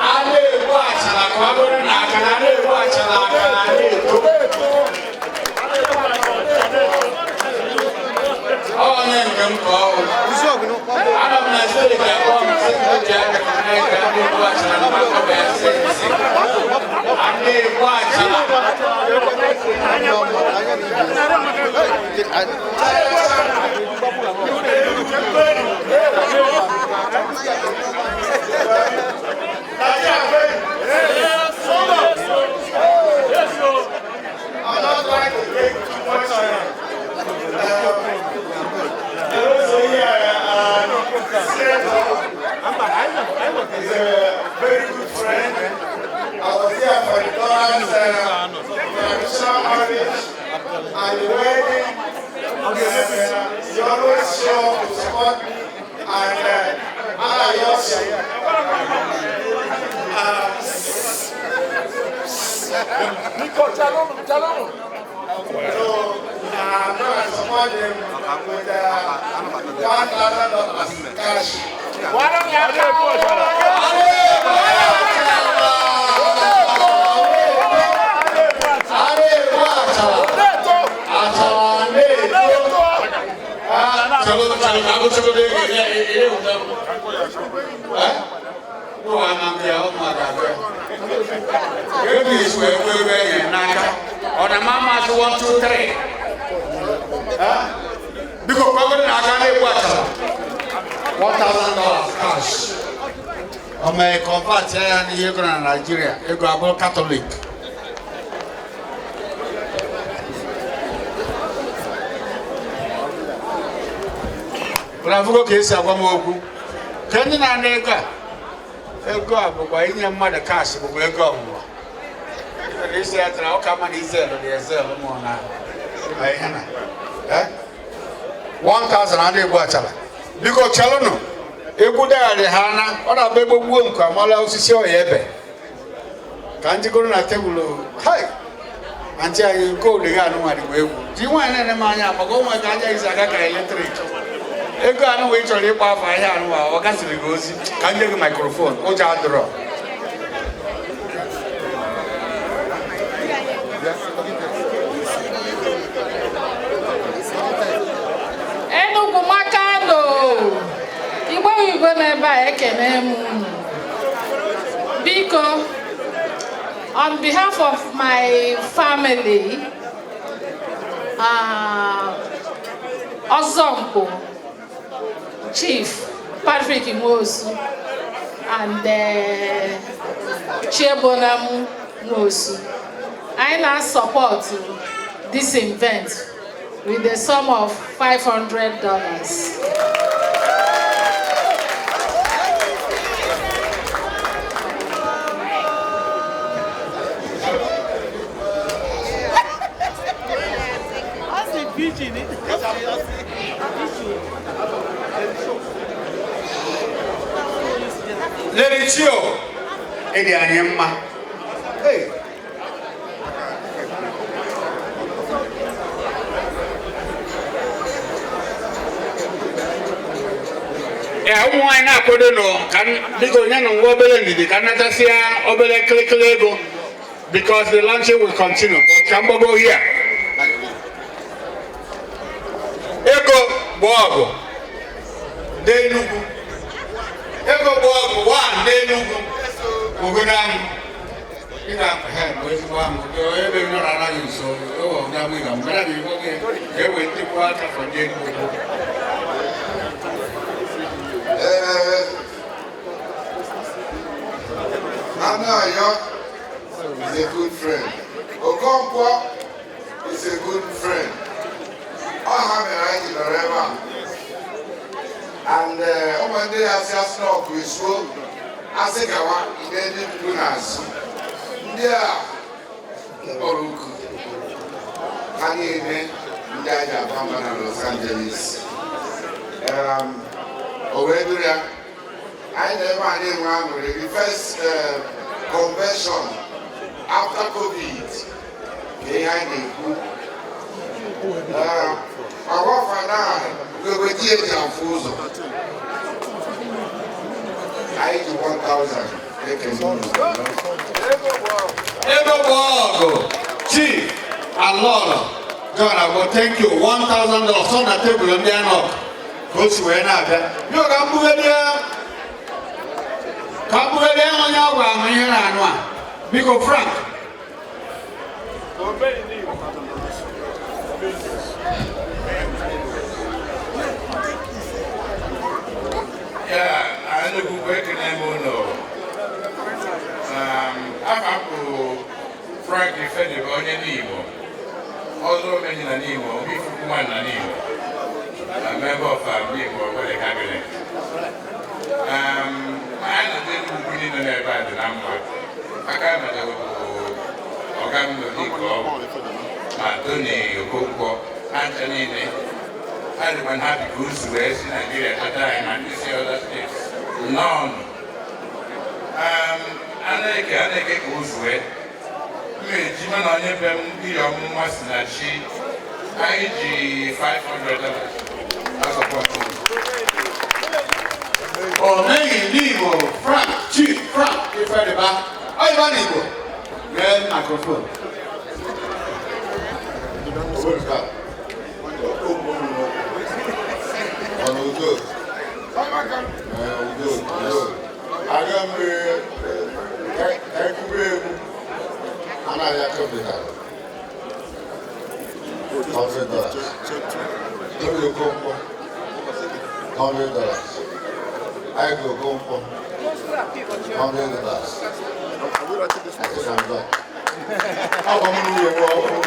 A na-ebu achara ka ọ bụrụ na aka na a na-ebu achara aka na na-eto. Onye nke m ka ọ bụ. Anọ m na steeti akpọ m sị m ji aka na ka a na-ebu achara na maka bụ ya sị nsị. A na-ebu achara. I'm not trying to take too much time. Also here, Senator is a very good friend. I was here for the daughter's traditional marriage and the wedding. He always show up to support me, and I also. So I'm going to support him with $1,000 cash. Ọ na mama asị 1 2 3. Biko ka ọ bụrụ na aka na-egbu achara $1,000 cash. Ọ mee convert ya n'ihe ego na Nigeria, ego abụrụ Catholic. Ụlọ afụgo ka esi agwa m okwu. Ka ndị na-ana ego a, ego a bụkwa inye mmadụ cash bụkwa ego ọnwụnwa. Isi ya tara ọka mmadụ izel na ezel mụ na ihe na. 1,000 a na-egbu achara. Biko chelụnụ, egwu dagharị ha na ọ na-abụ egbe gbuo nke amala osisi ọya ebe. Ka njikọrọ na tebụl, hai! Antị anyị gold gị anụnwa dịkwa egwu. Ji nwaanyị na-ene m anya maka onwe ka anya isi aga ka eletrik. Ego anụnwa ị chọrọ ịgba afọ ahịa anụnwa ọ gasịrị gị ozi ka nye gị microphone ụjọ adịrọ. Enugu makano Igbo Igbo n'ebe a ekene m unu. Biko, on behalf of my family, Ozompo, Chief Patrick Nwosu, and Chiebonam Nwosu, I now support this event with the sum of $500. Lady Chio, ịdị anyị mma. Hey. Ee, ụmụ nwaanyị na-akwado nụ ka biko nye nụ nwa obere ndidi ka nnatasịa obere kịrịkịrị ego because the launching will continue. Ka mgbago here. Ego bụ ọgụ n'Enugu. Ego bụ ọgụ one n'Enugu. Ogonam. Ị ga-ha bụ ezigbo ahụ. Ebe m nọrọ anaghị nso. Ewe onye amụ ịga. Mgbe na ịgwa gị ka e wee nchekwa aka for ndị Enugu. Anayo is a good friend. Okonkwo is a good friend. Ọ ha mere anyị ji nọrọ ebe a. And ụmụ ndị ya asị asị na ọgụ esuo, asị gawa ihe ndị mkpu n'azụ. Ndị a mkpọrọ oku ha niile ndị anyị aba mba na Los Angeles. O wee duru ya anyị na ebe a na-enwe aṅụrị, the first convention after COVID ka ihe anyị na-ekwu. Awafa na ugegbe di eji afụ ụzọ. Anyị ji 1000 ekele unu. Ego bụ ọgụ. Chief Alọlọ John Agbo, thank you. $1,000 ọ na tebụl ndị anọ ka o si wee na-abịa. Yo, ka m bugheli ka m bugheli onye ọ gwara m ihe na-anụ a. Biko Frank. Ya, Enugu bụ ekene m unu. Afa m bụ Frank Ifedibe, onye N'Igbo. Ọzọ omenyi na N'Igbo, Obi Fukuman na N'Igbo. A member of N'Igbo Ogbele Cabinet. Anyị na ndị Enugu niile nọ ebe a dị na mma. Aka mere bụ ọga m n'Oliko ma Tony Okonkwo, ha ncha niile. Adịkwa happy ka o si wee si Nigeria chọta anyị ma ndị si other states. Nnọọ. A na-eke ka o zue. Mmeji mana onye be m ihe ọmụma si na chi anyị ji $500 a-support. Omeghị ndị Igbo Frank, Chief Frank Ifediba. Ọ ịba n'Igbo. Gee microphone. Udo. Udo, udo. Aga m ka ekwube egwu anaghị akọbịta $100. Tony Okonkwo, $100. Ike Okonkwo, $100. I think I'm done. Ọ bụ m nwunye m ọhụrụ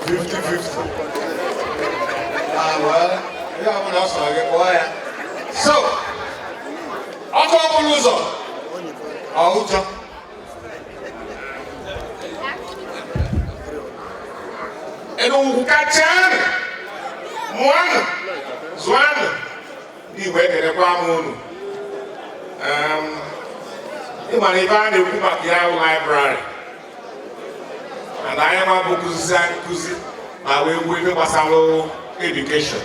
50-50. Ah, well, ihe ọbụla ọ sọrọ gị kpọọ ya. So, ọkụ ọbụla ụzọ, ọ ụjọ. Enugu kachanụ, mụanụ, zụanụ, ndị Igbo ekelekwa m unu. Ị mara ife a na-ekwu maka ya bụ library. And anyị ma bụ nkụzi nkụzi ma wee gwuo ife gbasara education.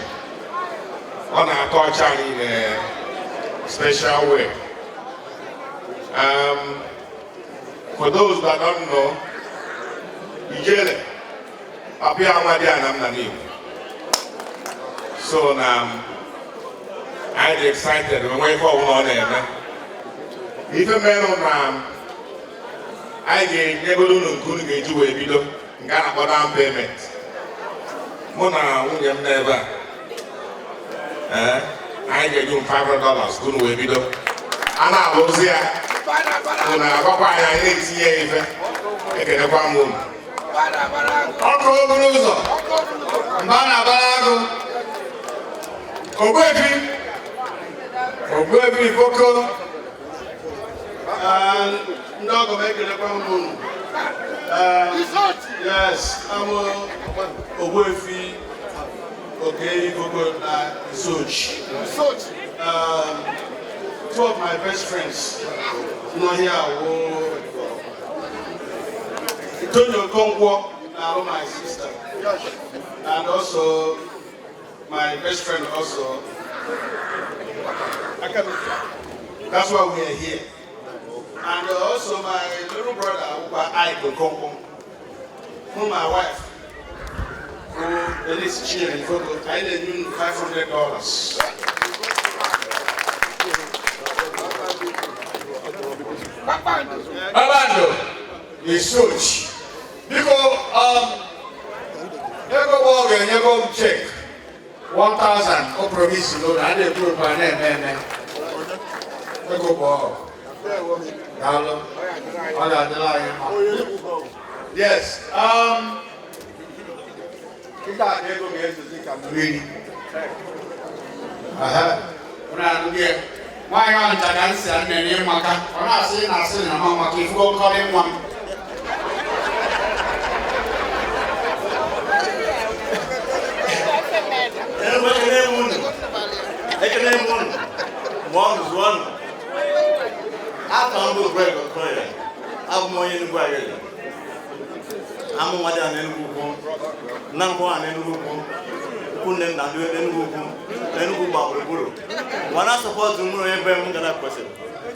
Ọ na-atọ ọcha anyị in a special way. For those that don't know, Ijele, Papa ya amadi anam na n'Igbo. So na anyị dị excited onwe ife ọbụla ọ na-eme. Ife merụ na anyị ga-enyegoro unu nke unu ga-eji wee bido nke a na-akpọ down payment. Mụ na nwunye m n'ebe a, ee, anyị ga-eji m $500 ka unu wee bido. A na-alụzi ya, unu agwakwa anyị, anyị na-etinye ya ife. Ekelekwa m unu. Ọkụ okporo ụzọ, mba na-abara agụ. Ogbuefi, Ogbuefi Ifoko. Ndị ọgọ m ekelekwa m unu. Yes, I'm Ogbuefi Oke Ifoko na Isochi. Two of my best friends nọ here wụ Tony Okonkwo na my sister, and also my best friend also, That's why we are here. And also my little brother, Uba Ike Okonkwo, who my wife, who Elise Chinyere Ifogo, I need $500. Babando, the search. Because ego bọọlụ ga-enyego m check 1000 o promise no na na-ekwu okwu a na-eme eme. Ego bọọlụ. Daalụ. Ọ ga-adịla anyị mma. Yes. Kịta ego ga-ezozi ka mmiri. Aha. Unu anụghị ya. Nwaanyị ahụ nta ka nsị a nne n'ịmaka. Ọ na-asị na asị na ma maka ifugo nkọrị nwa m. Ekene m unu, mụọ unu, zụọ unu. Afọ m bụ Greg Okoye, abụ m onye Enugu Agidi. Amụ nwa dị na Enugu Ukwu, nna m na Enugu Ukwu, ikwu nne m na ndị Enugu Ukwu, na Enugu gba gburugburu. Mana sọpọtụ m onye be m gara kwesịrị,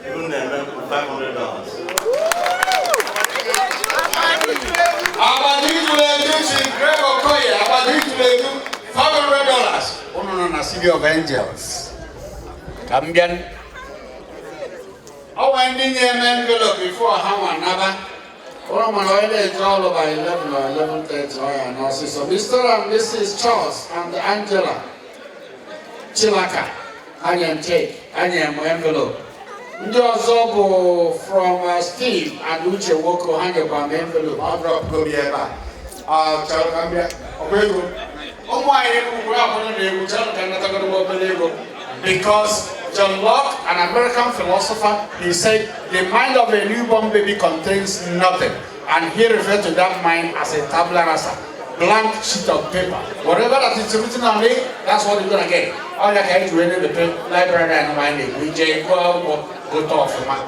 ibu na-eme $500. Abadu Ituledu si Greg Okoye, Abadu Ituledu, $500. Unu nọ na City of Angels. Ka m bịa. Ọ nwere ndị na-eme envelope before ha nwa naba. Ụlọ mana onye na-eje ọrụ by 11 or 11:30 ọ ya n'ọsịsọ. Mr. and Mrs. Charles and Angela Chilaka, anyị m check, anyị m envelope. Ndị ọzọ bụ from Steve and Uche Nwoko, ha nyekwa m envelope. Ọ drop go bịa ebe a. Chọrọ ka m bịa. Ọ bụ ego. Ụmụ anyị Enugu akwụrụ na-egwu chọrọ ka natagodo obere ego. Because John Locke, an American philosopher, he said, the mind of a newborn baby contains nothing. And he referred to that mind as a tabula rasa, blank sheet of paper. Whatever that is written on it, that's what you're gonna get. All you can do is the library and mind it. We just go out, go talk for man.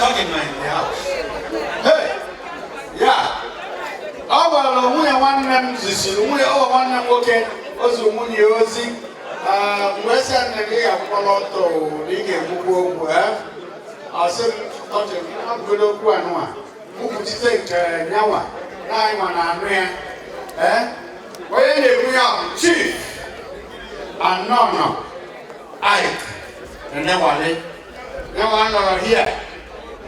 Talking in the house. Hey, yeah. Ọ gwara nwunye nwanne m zisiri nwunye ọ nwanne m nwoke ozu nwunye ozi mgbe sị nne gị ga-akwụkwọla ọtọ na ị ga-ekwukwu okwu ọ sị m tọchị abụgodo okwu anụwa kwupụtite nke nyanwa na anyị nwa na-anụ ya onye na-ekwu ya bụ Chief Anọnọ Ike Enewale nyanwa nọrọ hia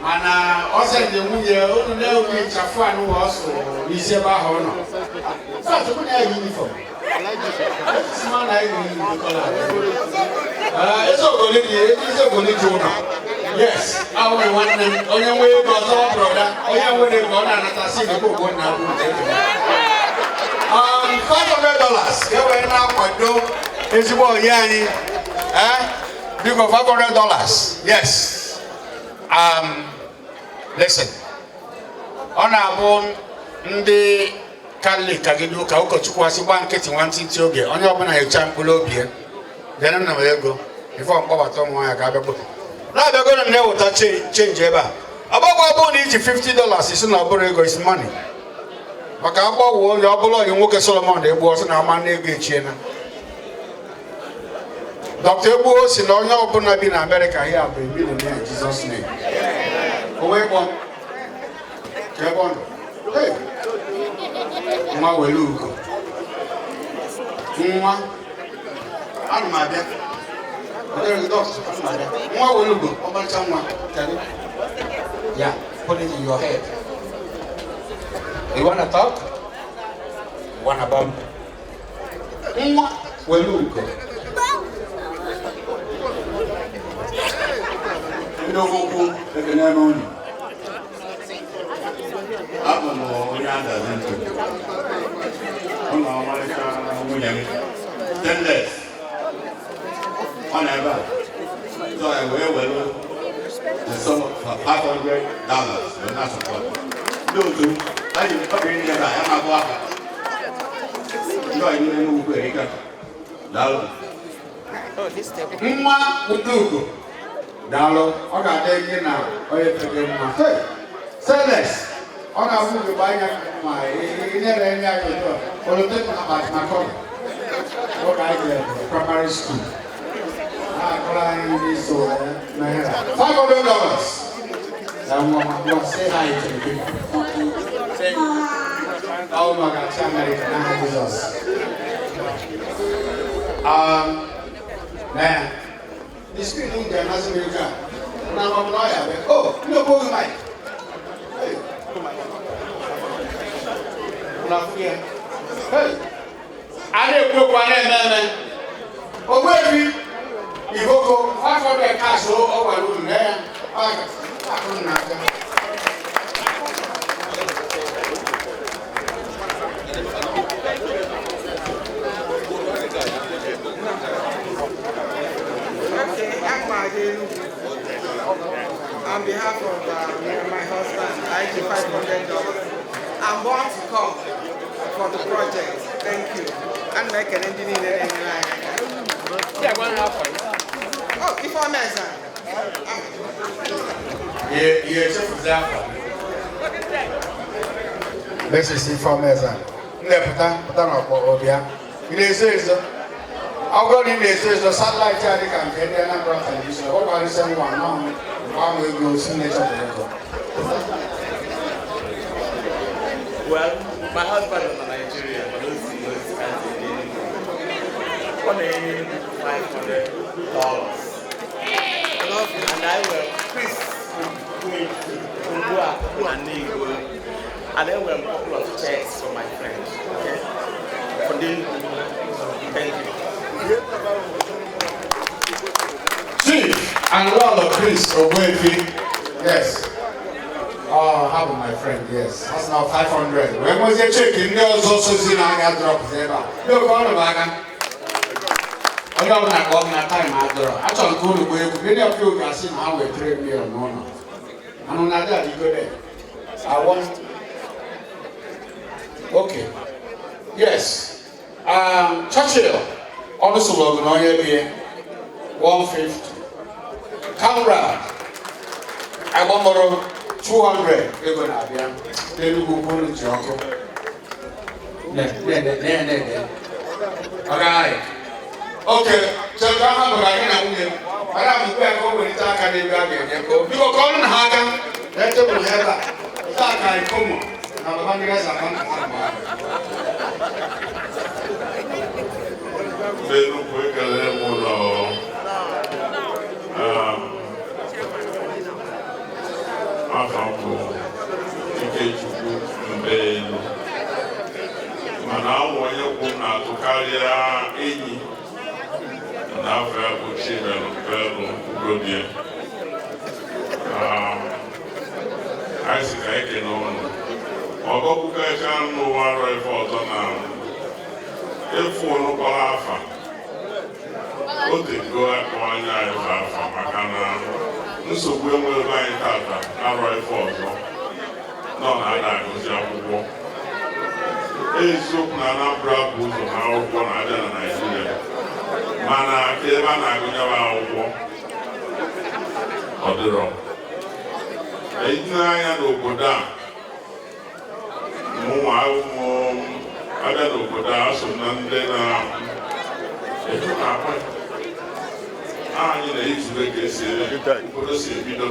mana ọ sị nwunye unu na-enwe ịchafụ anụwa ọ sụ n'isi ebe ahụ ọ nọ. Uniform. Yes, I want onye nwe ego ọzọ brọda, onye nwere ego ọ na-anata si n'ebe ogbo na abụ $500 ka e wee na-akwado ezigbo onye anyị. Biko $500. Yes. Listen. Ọ na-abụ ndị Katọlik kagide ụka ụkọchukwu asị gba nkịtị nwantịntị oge onye ọbụla nyocha mkpụrụ obi ya bịara nna m ego ife mkpọbata ụmụ nwaanyị ka abịagbo na-abịagoro na-eweta chenji ebe a ọgbagba ọ bụrụ na iji $50 isi na ọ bụrụ ego is money maka agbawuo onye ọ bụla onye nwoke Solomon egbu ọsọ na ama na ego echiena. Dr. Egbuo si na onye ọbụla bi na Amerịka ya bụ millionaire in Jesus name. O wee kpọọ ka ebe ọ nọ. Nwa were ugo. Nwa ana m abịa. Nwa were ugo, ọmarịcha nwa. Kedu? Yeah, put it in your head. You wanna talk? You wanna bump? Nwa were ugo. Ndị okwu ekene m unu. Abụ m onye adazi ntụ. Ụlọ ọmarịcha nwunye m. Stainless. Ọ nọ ebe a. So I wee were the sum of $500 wee na-asọpọt. Ndị otu m, ha ji mkpọrọ ihe ebe a, ya ma bụ aka. Ndị ọyị niile n'ugwu erika. Daalụ. Nwa Udugo. Daalụ, ọ ga-adị gị na onye fere mma. Stainless. Ọ na-abụ ugegbe anya ma ị nyere enye anyị ụtọ. Olote na akpati na kọrọ. Oge anyị Level, primary school. Na-akọrọ anyị ndị so na ihe a. $500. And one say hi to the people. Oh my God, America, now Jesus. Man, the screen in there has America. Now I'm lawyer. Oh, no, go mic. Hey. Hey. I didn't go one man. Oh, baby. You go 500 cash over there. Okay, I'm Martin. On behalf of my husband, I give $500. I'm born to come for the project. Thank you. I'm like an engineer. Oh, if I'm This is Ifeoma. Nlepụta pụta n'ọkpọ ọbịa. Ị na-ezo ezo. Ọ bụrụ na ị na-ezo ezo, satellite a dị ka nke ndị Anambra Television, ọ gbarịsị nwa nọ mgbanwe ego si na-echọpụta ego. Well, my husband is in Nigeria, but he's in $500. And I will Chris and then we have a couple of checks from my friends. Okay? For the thank you. Chief and Lolo Chris Ogbuefi. Yes. Oh, how about my friend? Yes. That's now 500. When was your check? In the also so I drop there. Look on the bag. I don't know what time I draw. I told you to go. Many of you can see how we 3 million. No, no. I don't know that you go there. I want. Okay. Yes. Churchill. Also, 150. Conrad. Agbamoro 200. Ego na-abịa. N'Enugu kwuru ji ọkụ. Ne. All right. Okay. So ka ha bụrụ anyị na nwunye m. Mara m mgbe ka o welite aka n'ebe a ga-enye ka o. Biko ka ọnụ na ha aka. Na tebụl ha ebe a. Taa ka anyị komo na baba ndị gaza akpa nkata mgbe ahụ. Ndị Enugu ekele m ụlọ. Afọ m bụ Ikechukwu Mbelu. Mana awụ onye kwụ m na-atụ karịa enyi. Na afọ ya bụ Chimelu Mbelu Ugodie. Anyị sị ka anyị kene ụnụ. Ọgọgụgacha n'ụwa arọ ife ọzọ na efu ụnụ kpọrọ afa. O tego akpọ anya ife afa maka na nsogbu enwere anyị tata arọ ife ọzọ nọ na ada agụzi akwụkwọ. Eziokwu na Anambra bụ ụzọ na akwụkwọ na-abịa na Naịjirịa, mana ka ebe a na-agụnyere akwụkwọ ọ dịrọ. Etinye anya n'obodo a, mụnwa abịa n'obodo a so na ndị na-eto na-akpa anyị na-ezube ka esi obodo si ebido.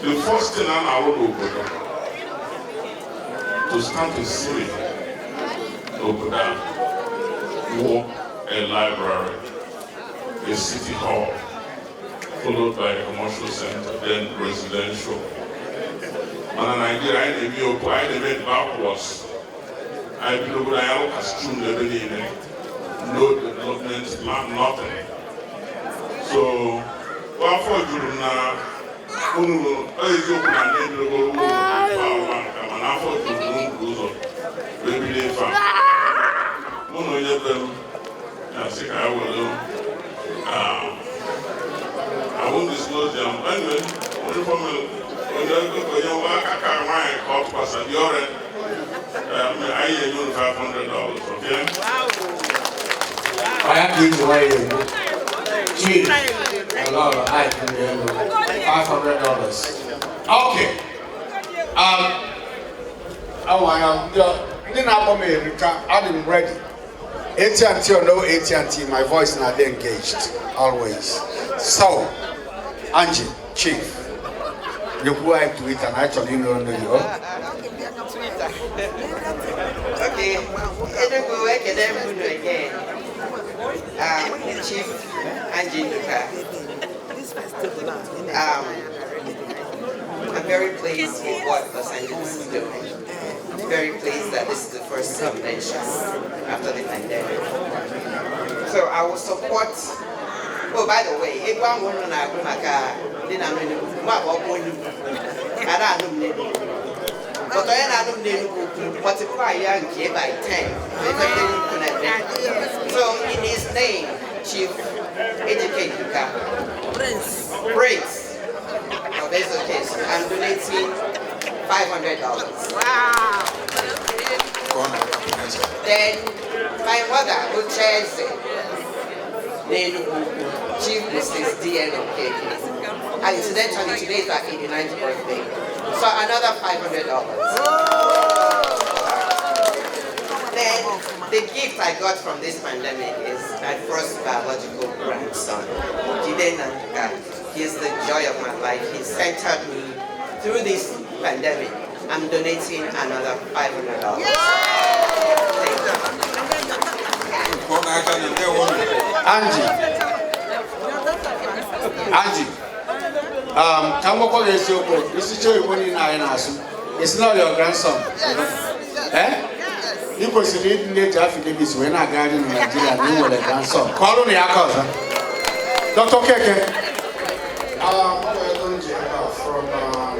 The first thing a na-arụ n'obodo to start a city n'obodo a wụ a library, a city hall, followed by a commercial center, then residential. Mana Nigeria, anyị na-eme okwu, anyị na-eme backwards. Anyị bidogoro anyị alụkasịchu n'ebe niile. No development, nothing. So, afọ juru na unu eziokwu na ndị ebidogoro ụlọ nka, mana afọ juru n'ụlọ ụzọ wee bido ife a. Mụ na onye be m na-asị ka ya were I won't disclose them. Anyway, only for me, onye aka nwaanyị ka ọ tụkwasị dị ọrịa. I enye unu $500, okay? I have to wait. Chief, hello, I can $500. Okay. I want to Ndị na-akpọ m erika, adị m ready. AT&T or no AT&T, my voice na dey engaged always. So, Angie, Chief, nyekwu anyị Twitter na anyị chọrọ ịnụ ọnụ gị. Oh? Twitter. Okay. Enugu, ekele m unu again. Chief Angie Nduka. I'm very pleased with what Los Angeles is doing. I'm very pleased that this is the first convention after the pandemic. So I will support. Oh, by the way, egwu ahụ unu na-agụ maka ndị na-anụ Enugu, mụ abụọ bụ Enugu, ada anụ m n'Enugu. But onye na-anụ m n'Enugu multiply ya nke by 10. Ife ndị Enugu na-eme. So in his name, Chief Ejike Nduka, Prince of Ezokesu, I'm donating $500. Wow. Then my mother, Ucheze, n'Enugu, Chief Mrs. D.N. Okeke. And incidentally, today is her 89th birthday. So another $500. Then the gift I got from this pandemic is my first biological grandson, Jide Nduka. He is the joy of my life. He centered me through this pandemic. I'm donating another $500. Thank you. Angie, Angie, ka m gwakwa gị eziokwu, isicha oyibo niile anyị na-asụ, it's not your grandson. Eh? Ị kwesịrị ịdị na-eji affidavits wee na-agagharị na Nigeria na ị nwere grandson. Kọọrọ na ya aka ọzọ. Dr. Keke. From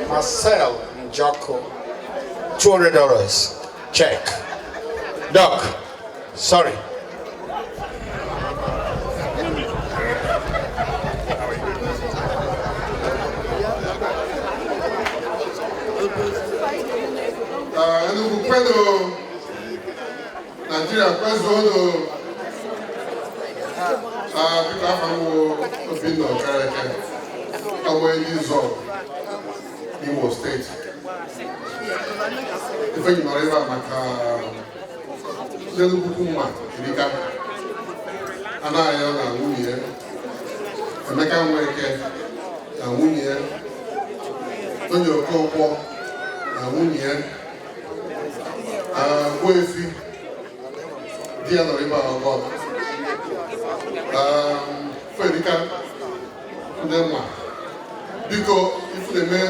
Marcel Njoko, $200 check. Doc, sorry. Enugu kwenu, Nigeria kwezuonu. Biko afa m wụ Obinna Okereke, ọmụ enyi Zọ, Imo Steeti. Ife ji nọrọ ebe a maka ndị Enugu ukwu mma erika. Anaghị na nwunye ya, Emeka Nweke na nwunye ya, Tony Okonkwo na nwunye ya, Ogbuefi di ya nọrọ ebe a ọgọ. Ferika ndị nwa, biko ifu na-eme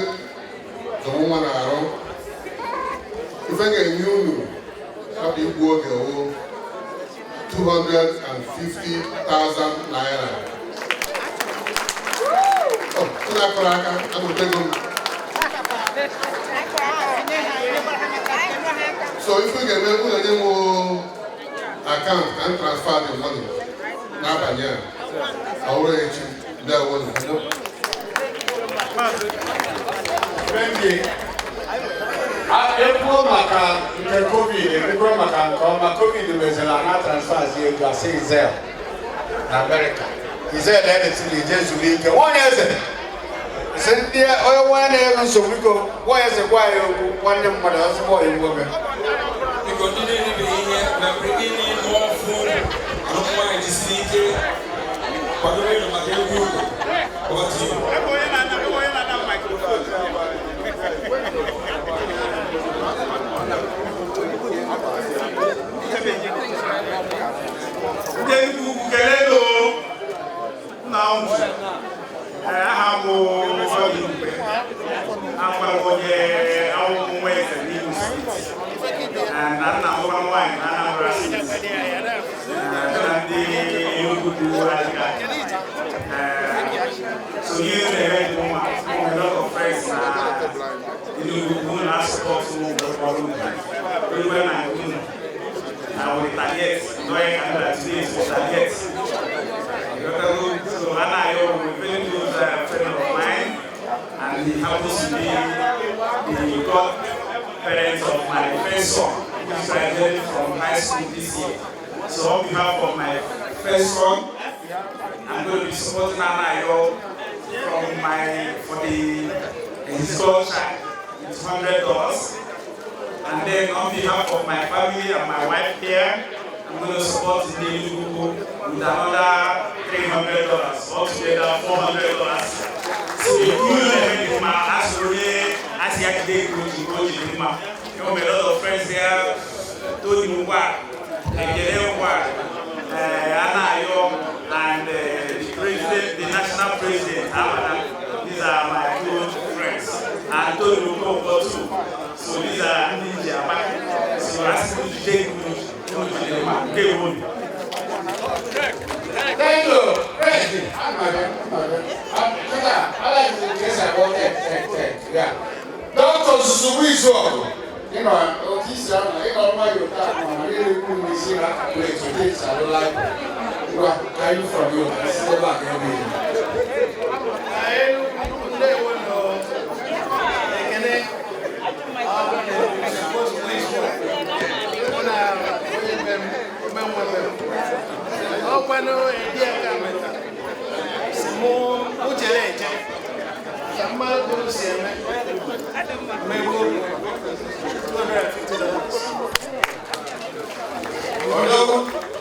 zọmụ nwa na-arụ. Ife ga-enye unu hapụ igbu oge wụ 250,000 naira. Oh, unu akụrụ aka, agụtego m. So ife ga-eme unu enye m account and transfer the money n'abalị a. Ọ bụrụ echi, ndewo nụ. Ekwuo maka nke COVID, ekwuo maka nke ọma. COVID meziri na transfer ego asị Izel na Amerịka. Izel edetili ije zuru ike. Nwanyị eze, sị ndị onye nwanyị na-enwe nsogbu biko, nwanyị eze gwa ya okwu, nwanne mmadụ ozugbo ya nwoke. Biko ndị na-eribeghị ihe na bringing in more food, anụ nwaanyị jisiri ike kwadobe maka egwu unu. Over to you. Ndị Enugu ukwu kelelu nna unu. Aha m bụ Obi Mgbe. Akwa m onye awụmụ nwa eze n'Imo Steeti. Na nna m nwa nwaanyị na Anambra Steeti. Na ndị Enugu ukwu adịga. So ihe na-eme dị mma, a lot of friends na Enugu ukwu na-asọpọtụ ọrụ unu. Eluigwe na unu. I will retaliate. No, I can't. Today is retaliate. So Anayo, a very good friend of mine, and he happens to be the godparent of my first son, who graduated from high school this year. So on behalf of my first son, I'm going to be supporting Anayo for the his scholarship. It's $100. And then on behalf of my family and my wife here, I'm going to support the Enugu with another $300, altogether $400. So you know, a lot of friends here, Tony Mugwa, Ekele Ngwa, Anayo, and the president, the national president, Abada. These are my good friends. And Tony Mugwa too. So these are Ninja. So I ask you to take. Thank you. President. I'm I like to guess about that. Yeah. Dr. Suwizo. You know, this is I don't like. Where are you from? You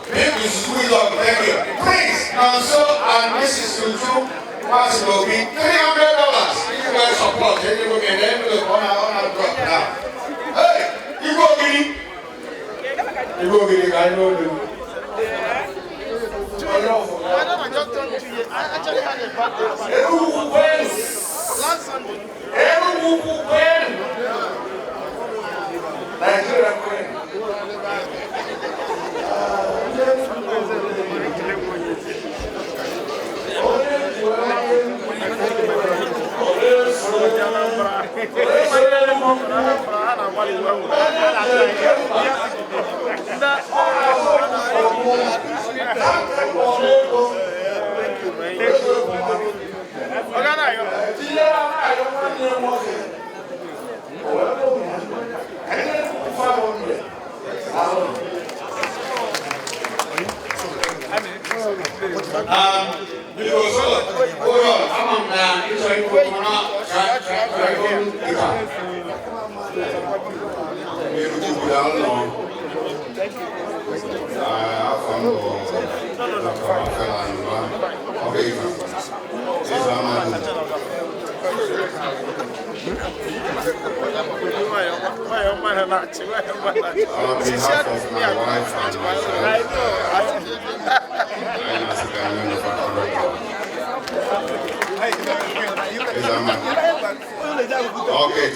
Thank you. Prince Nonso and Mrs. Uju Maslobi, $300. You guys support. Envelope on our drop now. Hey, you go Gini. You go Gini. I know you. I actually had a birthday. Last Sunday. Nigeria. On behalf of my wife and myself, I ask Okay.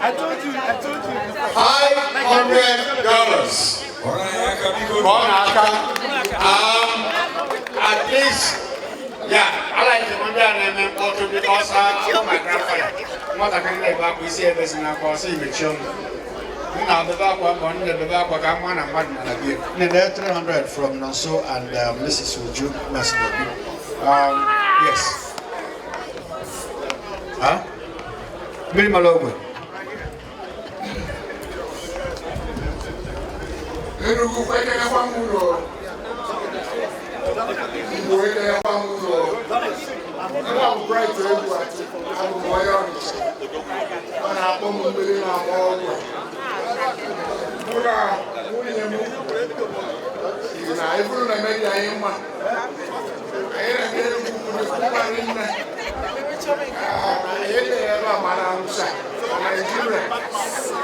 I told you. $500. At least, yeah, I like to remember name also because my grandfather. Nwatakịrị na-ebe akwa isi ebe si n'akwa ọsọ imechi ọnụ. M na-abebe akwa mbọ m na-ebebe akwa ka nwa na mmadụ nara bie. Nene 300 from Nonso and Mrs. Uju Masinobi. Yes. Huh? Mmiri mara ogwe. Enugu kwekelekwa m ụlọ. Igbo ekelekwa m ụlọ. Nwa m Bright Egwu abụ m onye Ọnịcha. Ọ na-akpọ m mmiri na-agba ọgwụ. Mụ na nwunye m si na eburu na emeghị anyị mma. Anyị na-eme Enugu kwuru mmadụ nne. Anyị na-ebe a mara Hausa na Naịjirịa.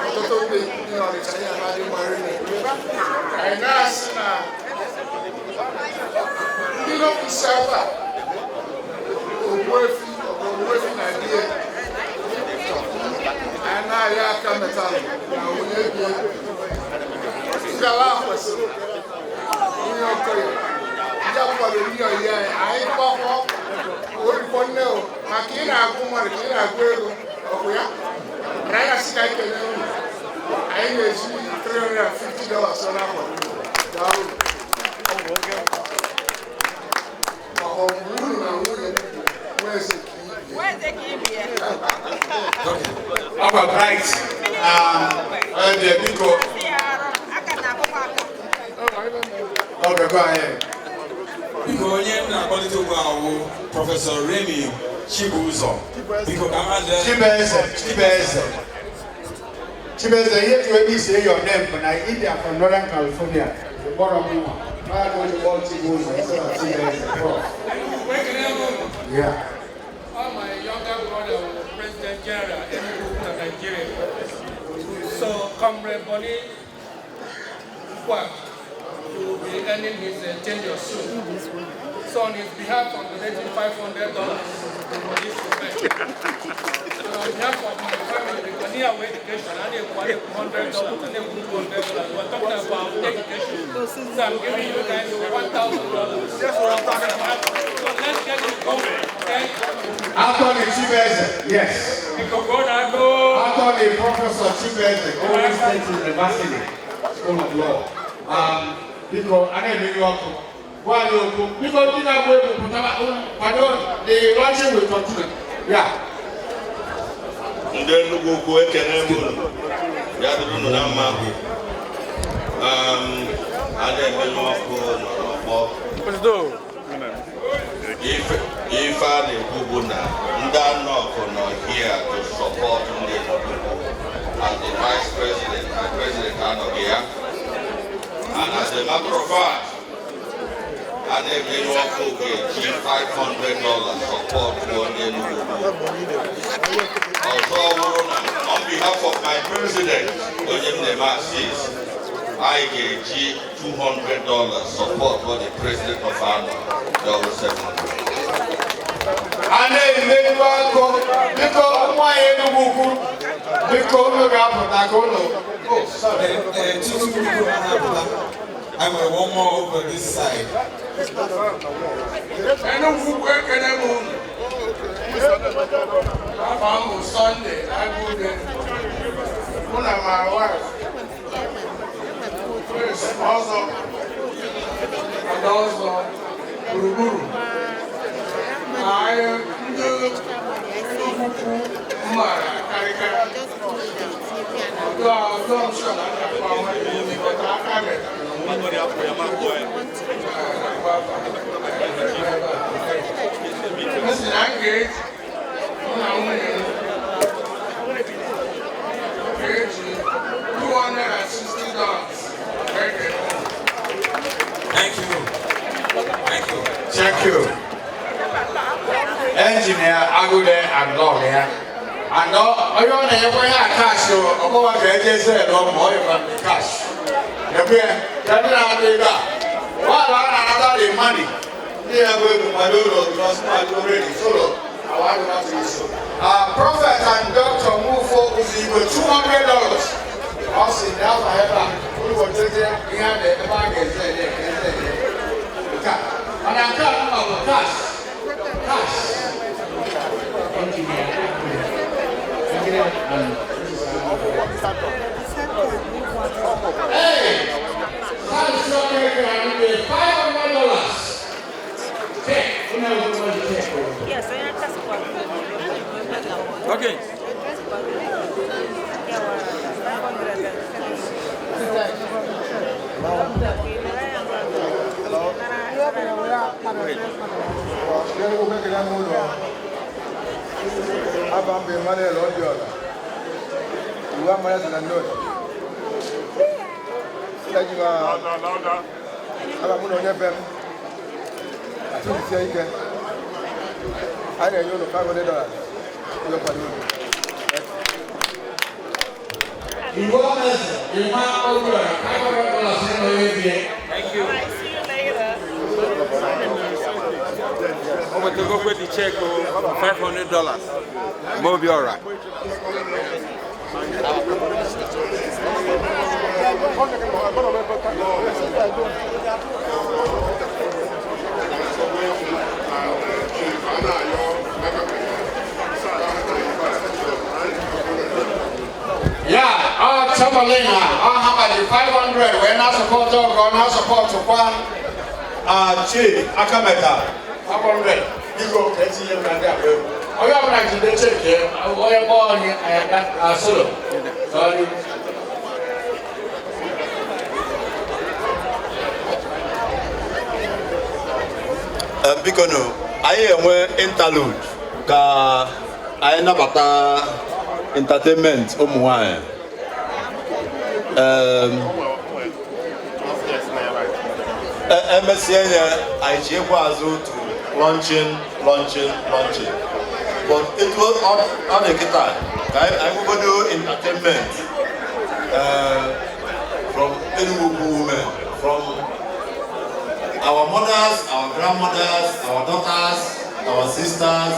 Ọtụtụ ndị dị n'Ọnịcha ya na-adị mma rinne. Anyị na-asị na ndị n'ọfịs ebe a Ogbuefi na di ya anaghị aka metalụ na onye bi ngala kwesịrị onye Okoye ndị akwado ndị oyi anyị anyị kpọkọ orikpọ nne o maka ị na-agụ mmadụ ka ị na-agụ ego ọkụ ya na anyị asị ka anyị kelee unu anyị na-eji $350 n'afọ daalụ maka ọmụmụ unu na nwunye Papa Bright, Biko. Okay, go ahead. Biko, onye m na-akpọlite ugbu a wụ Prọfesọ Remi Chibuzo. Biko ka mmadụ Chibueze, Chibueze. Chibeze, here to maybe say your name, but I India from Northern California. The bottom one. I go to all Chibuzo instead of Chibeze. Prof. Yeah. All my younger brother was President General Enugu of Nigeria. So, Comrade Bonnie Kwak, he will be ending his tenure soon. So, on his behalf, I'm donating $500 for this event. And on behalf of my family, because near education, I need $100, I need $200. We're talking about education. So, I'm giving you guys $1,000. That's what I'm talking about. So, let's get it going. Okay? Anthony Chibeze, yes. Anthony Professor Chibeze, Oregon State University, School of Law. Because I didn't know because the launching will continue. Yeah. Ndị Enugu ukwu ekene m unu. Ya dịrị unu na mma. A na-emenye ọkụ nọ n'ọgbọ. Ife a na-ekwu bụ na ndị Anọkụ nọ here to support ndị Enugu as the vice president and president anọghị ya. And as a matter of fact, a na-emenye ọkụ ga-eji $500 support ndị Enugu ukwu. Ọzọ wụrụ na on behalf of my president, onye m na-eme assist, I ga-eji $200 support for the president of ANOC, double 700. A na-emenye ọkụ, biko ụmụ anyị Enugu ukwu, biko unu ga-apụta ka unu. Oh, sorry. Tutu biko ha na-apụta. I nwere one more over this side. Enugu ukwu ekene m unu. Afọ m bụ Sunday Agụde. Mụ na my wife, Grace Ọzọ, Ada Ọzọ, gburugburu. Anyị ndị Enugu ukwu mara karịka. Ọdụ ọdụ m sọ na akpa ọma ịkọta aka metara. Listen, I get $260. Thank you. Thank you. Thank you. Engineer Agude and Lord here. And all you want to have cash, or go and get cash. Well, money. Prophet and Doctor Mufo Uzigwe, $200. Also, now I have and I can't cash. Cash. Engineer. Hey! $500. Check. Okay. I na-enye ụlọ $500. Thank you. See you later. I'm going to go with the check for $500. We'll be all right. Yeah, our Chamberlain, our how much? 500. We're not support dog, we're not support to one. Chief, Akameta, 500. You go, let's see you can get. Oh, you have an idea, check here. Oh, you're born here, I solo. Sorry. Biko nụ, anyị enwe interlude ka anyị nabata entertainment ụmụ nwanyị. Emesie ya, anyị chiekwa azụ to launching, launching, launching. But etu ọ dị kịta, ka anyị nwegodo entertainment from Enugu women, from our mothers, our grandmothers, our daughters, our sisters,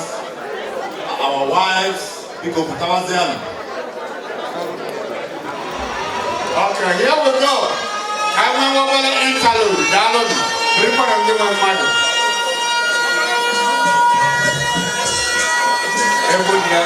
our wives. Biko, pụtawazianụ. Okay, here we go. Ka anyị nwee obere interlude. Daalụnụ. Birikwara ndị nwe mmadụ. Egwu dị ya.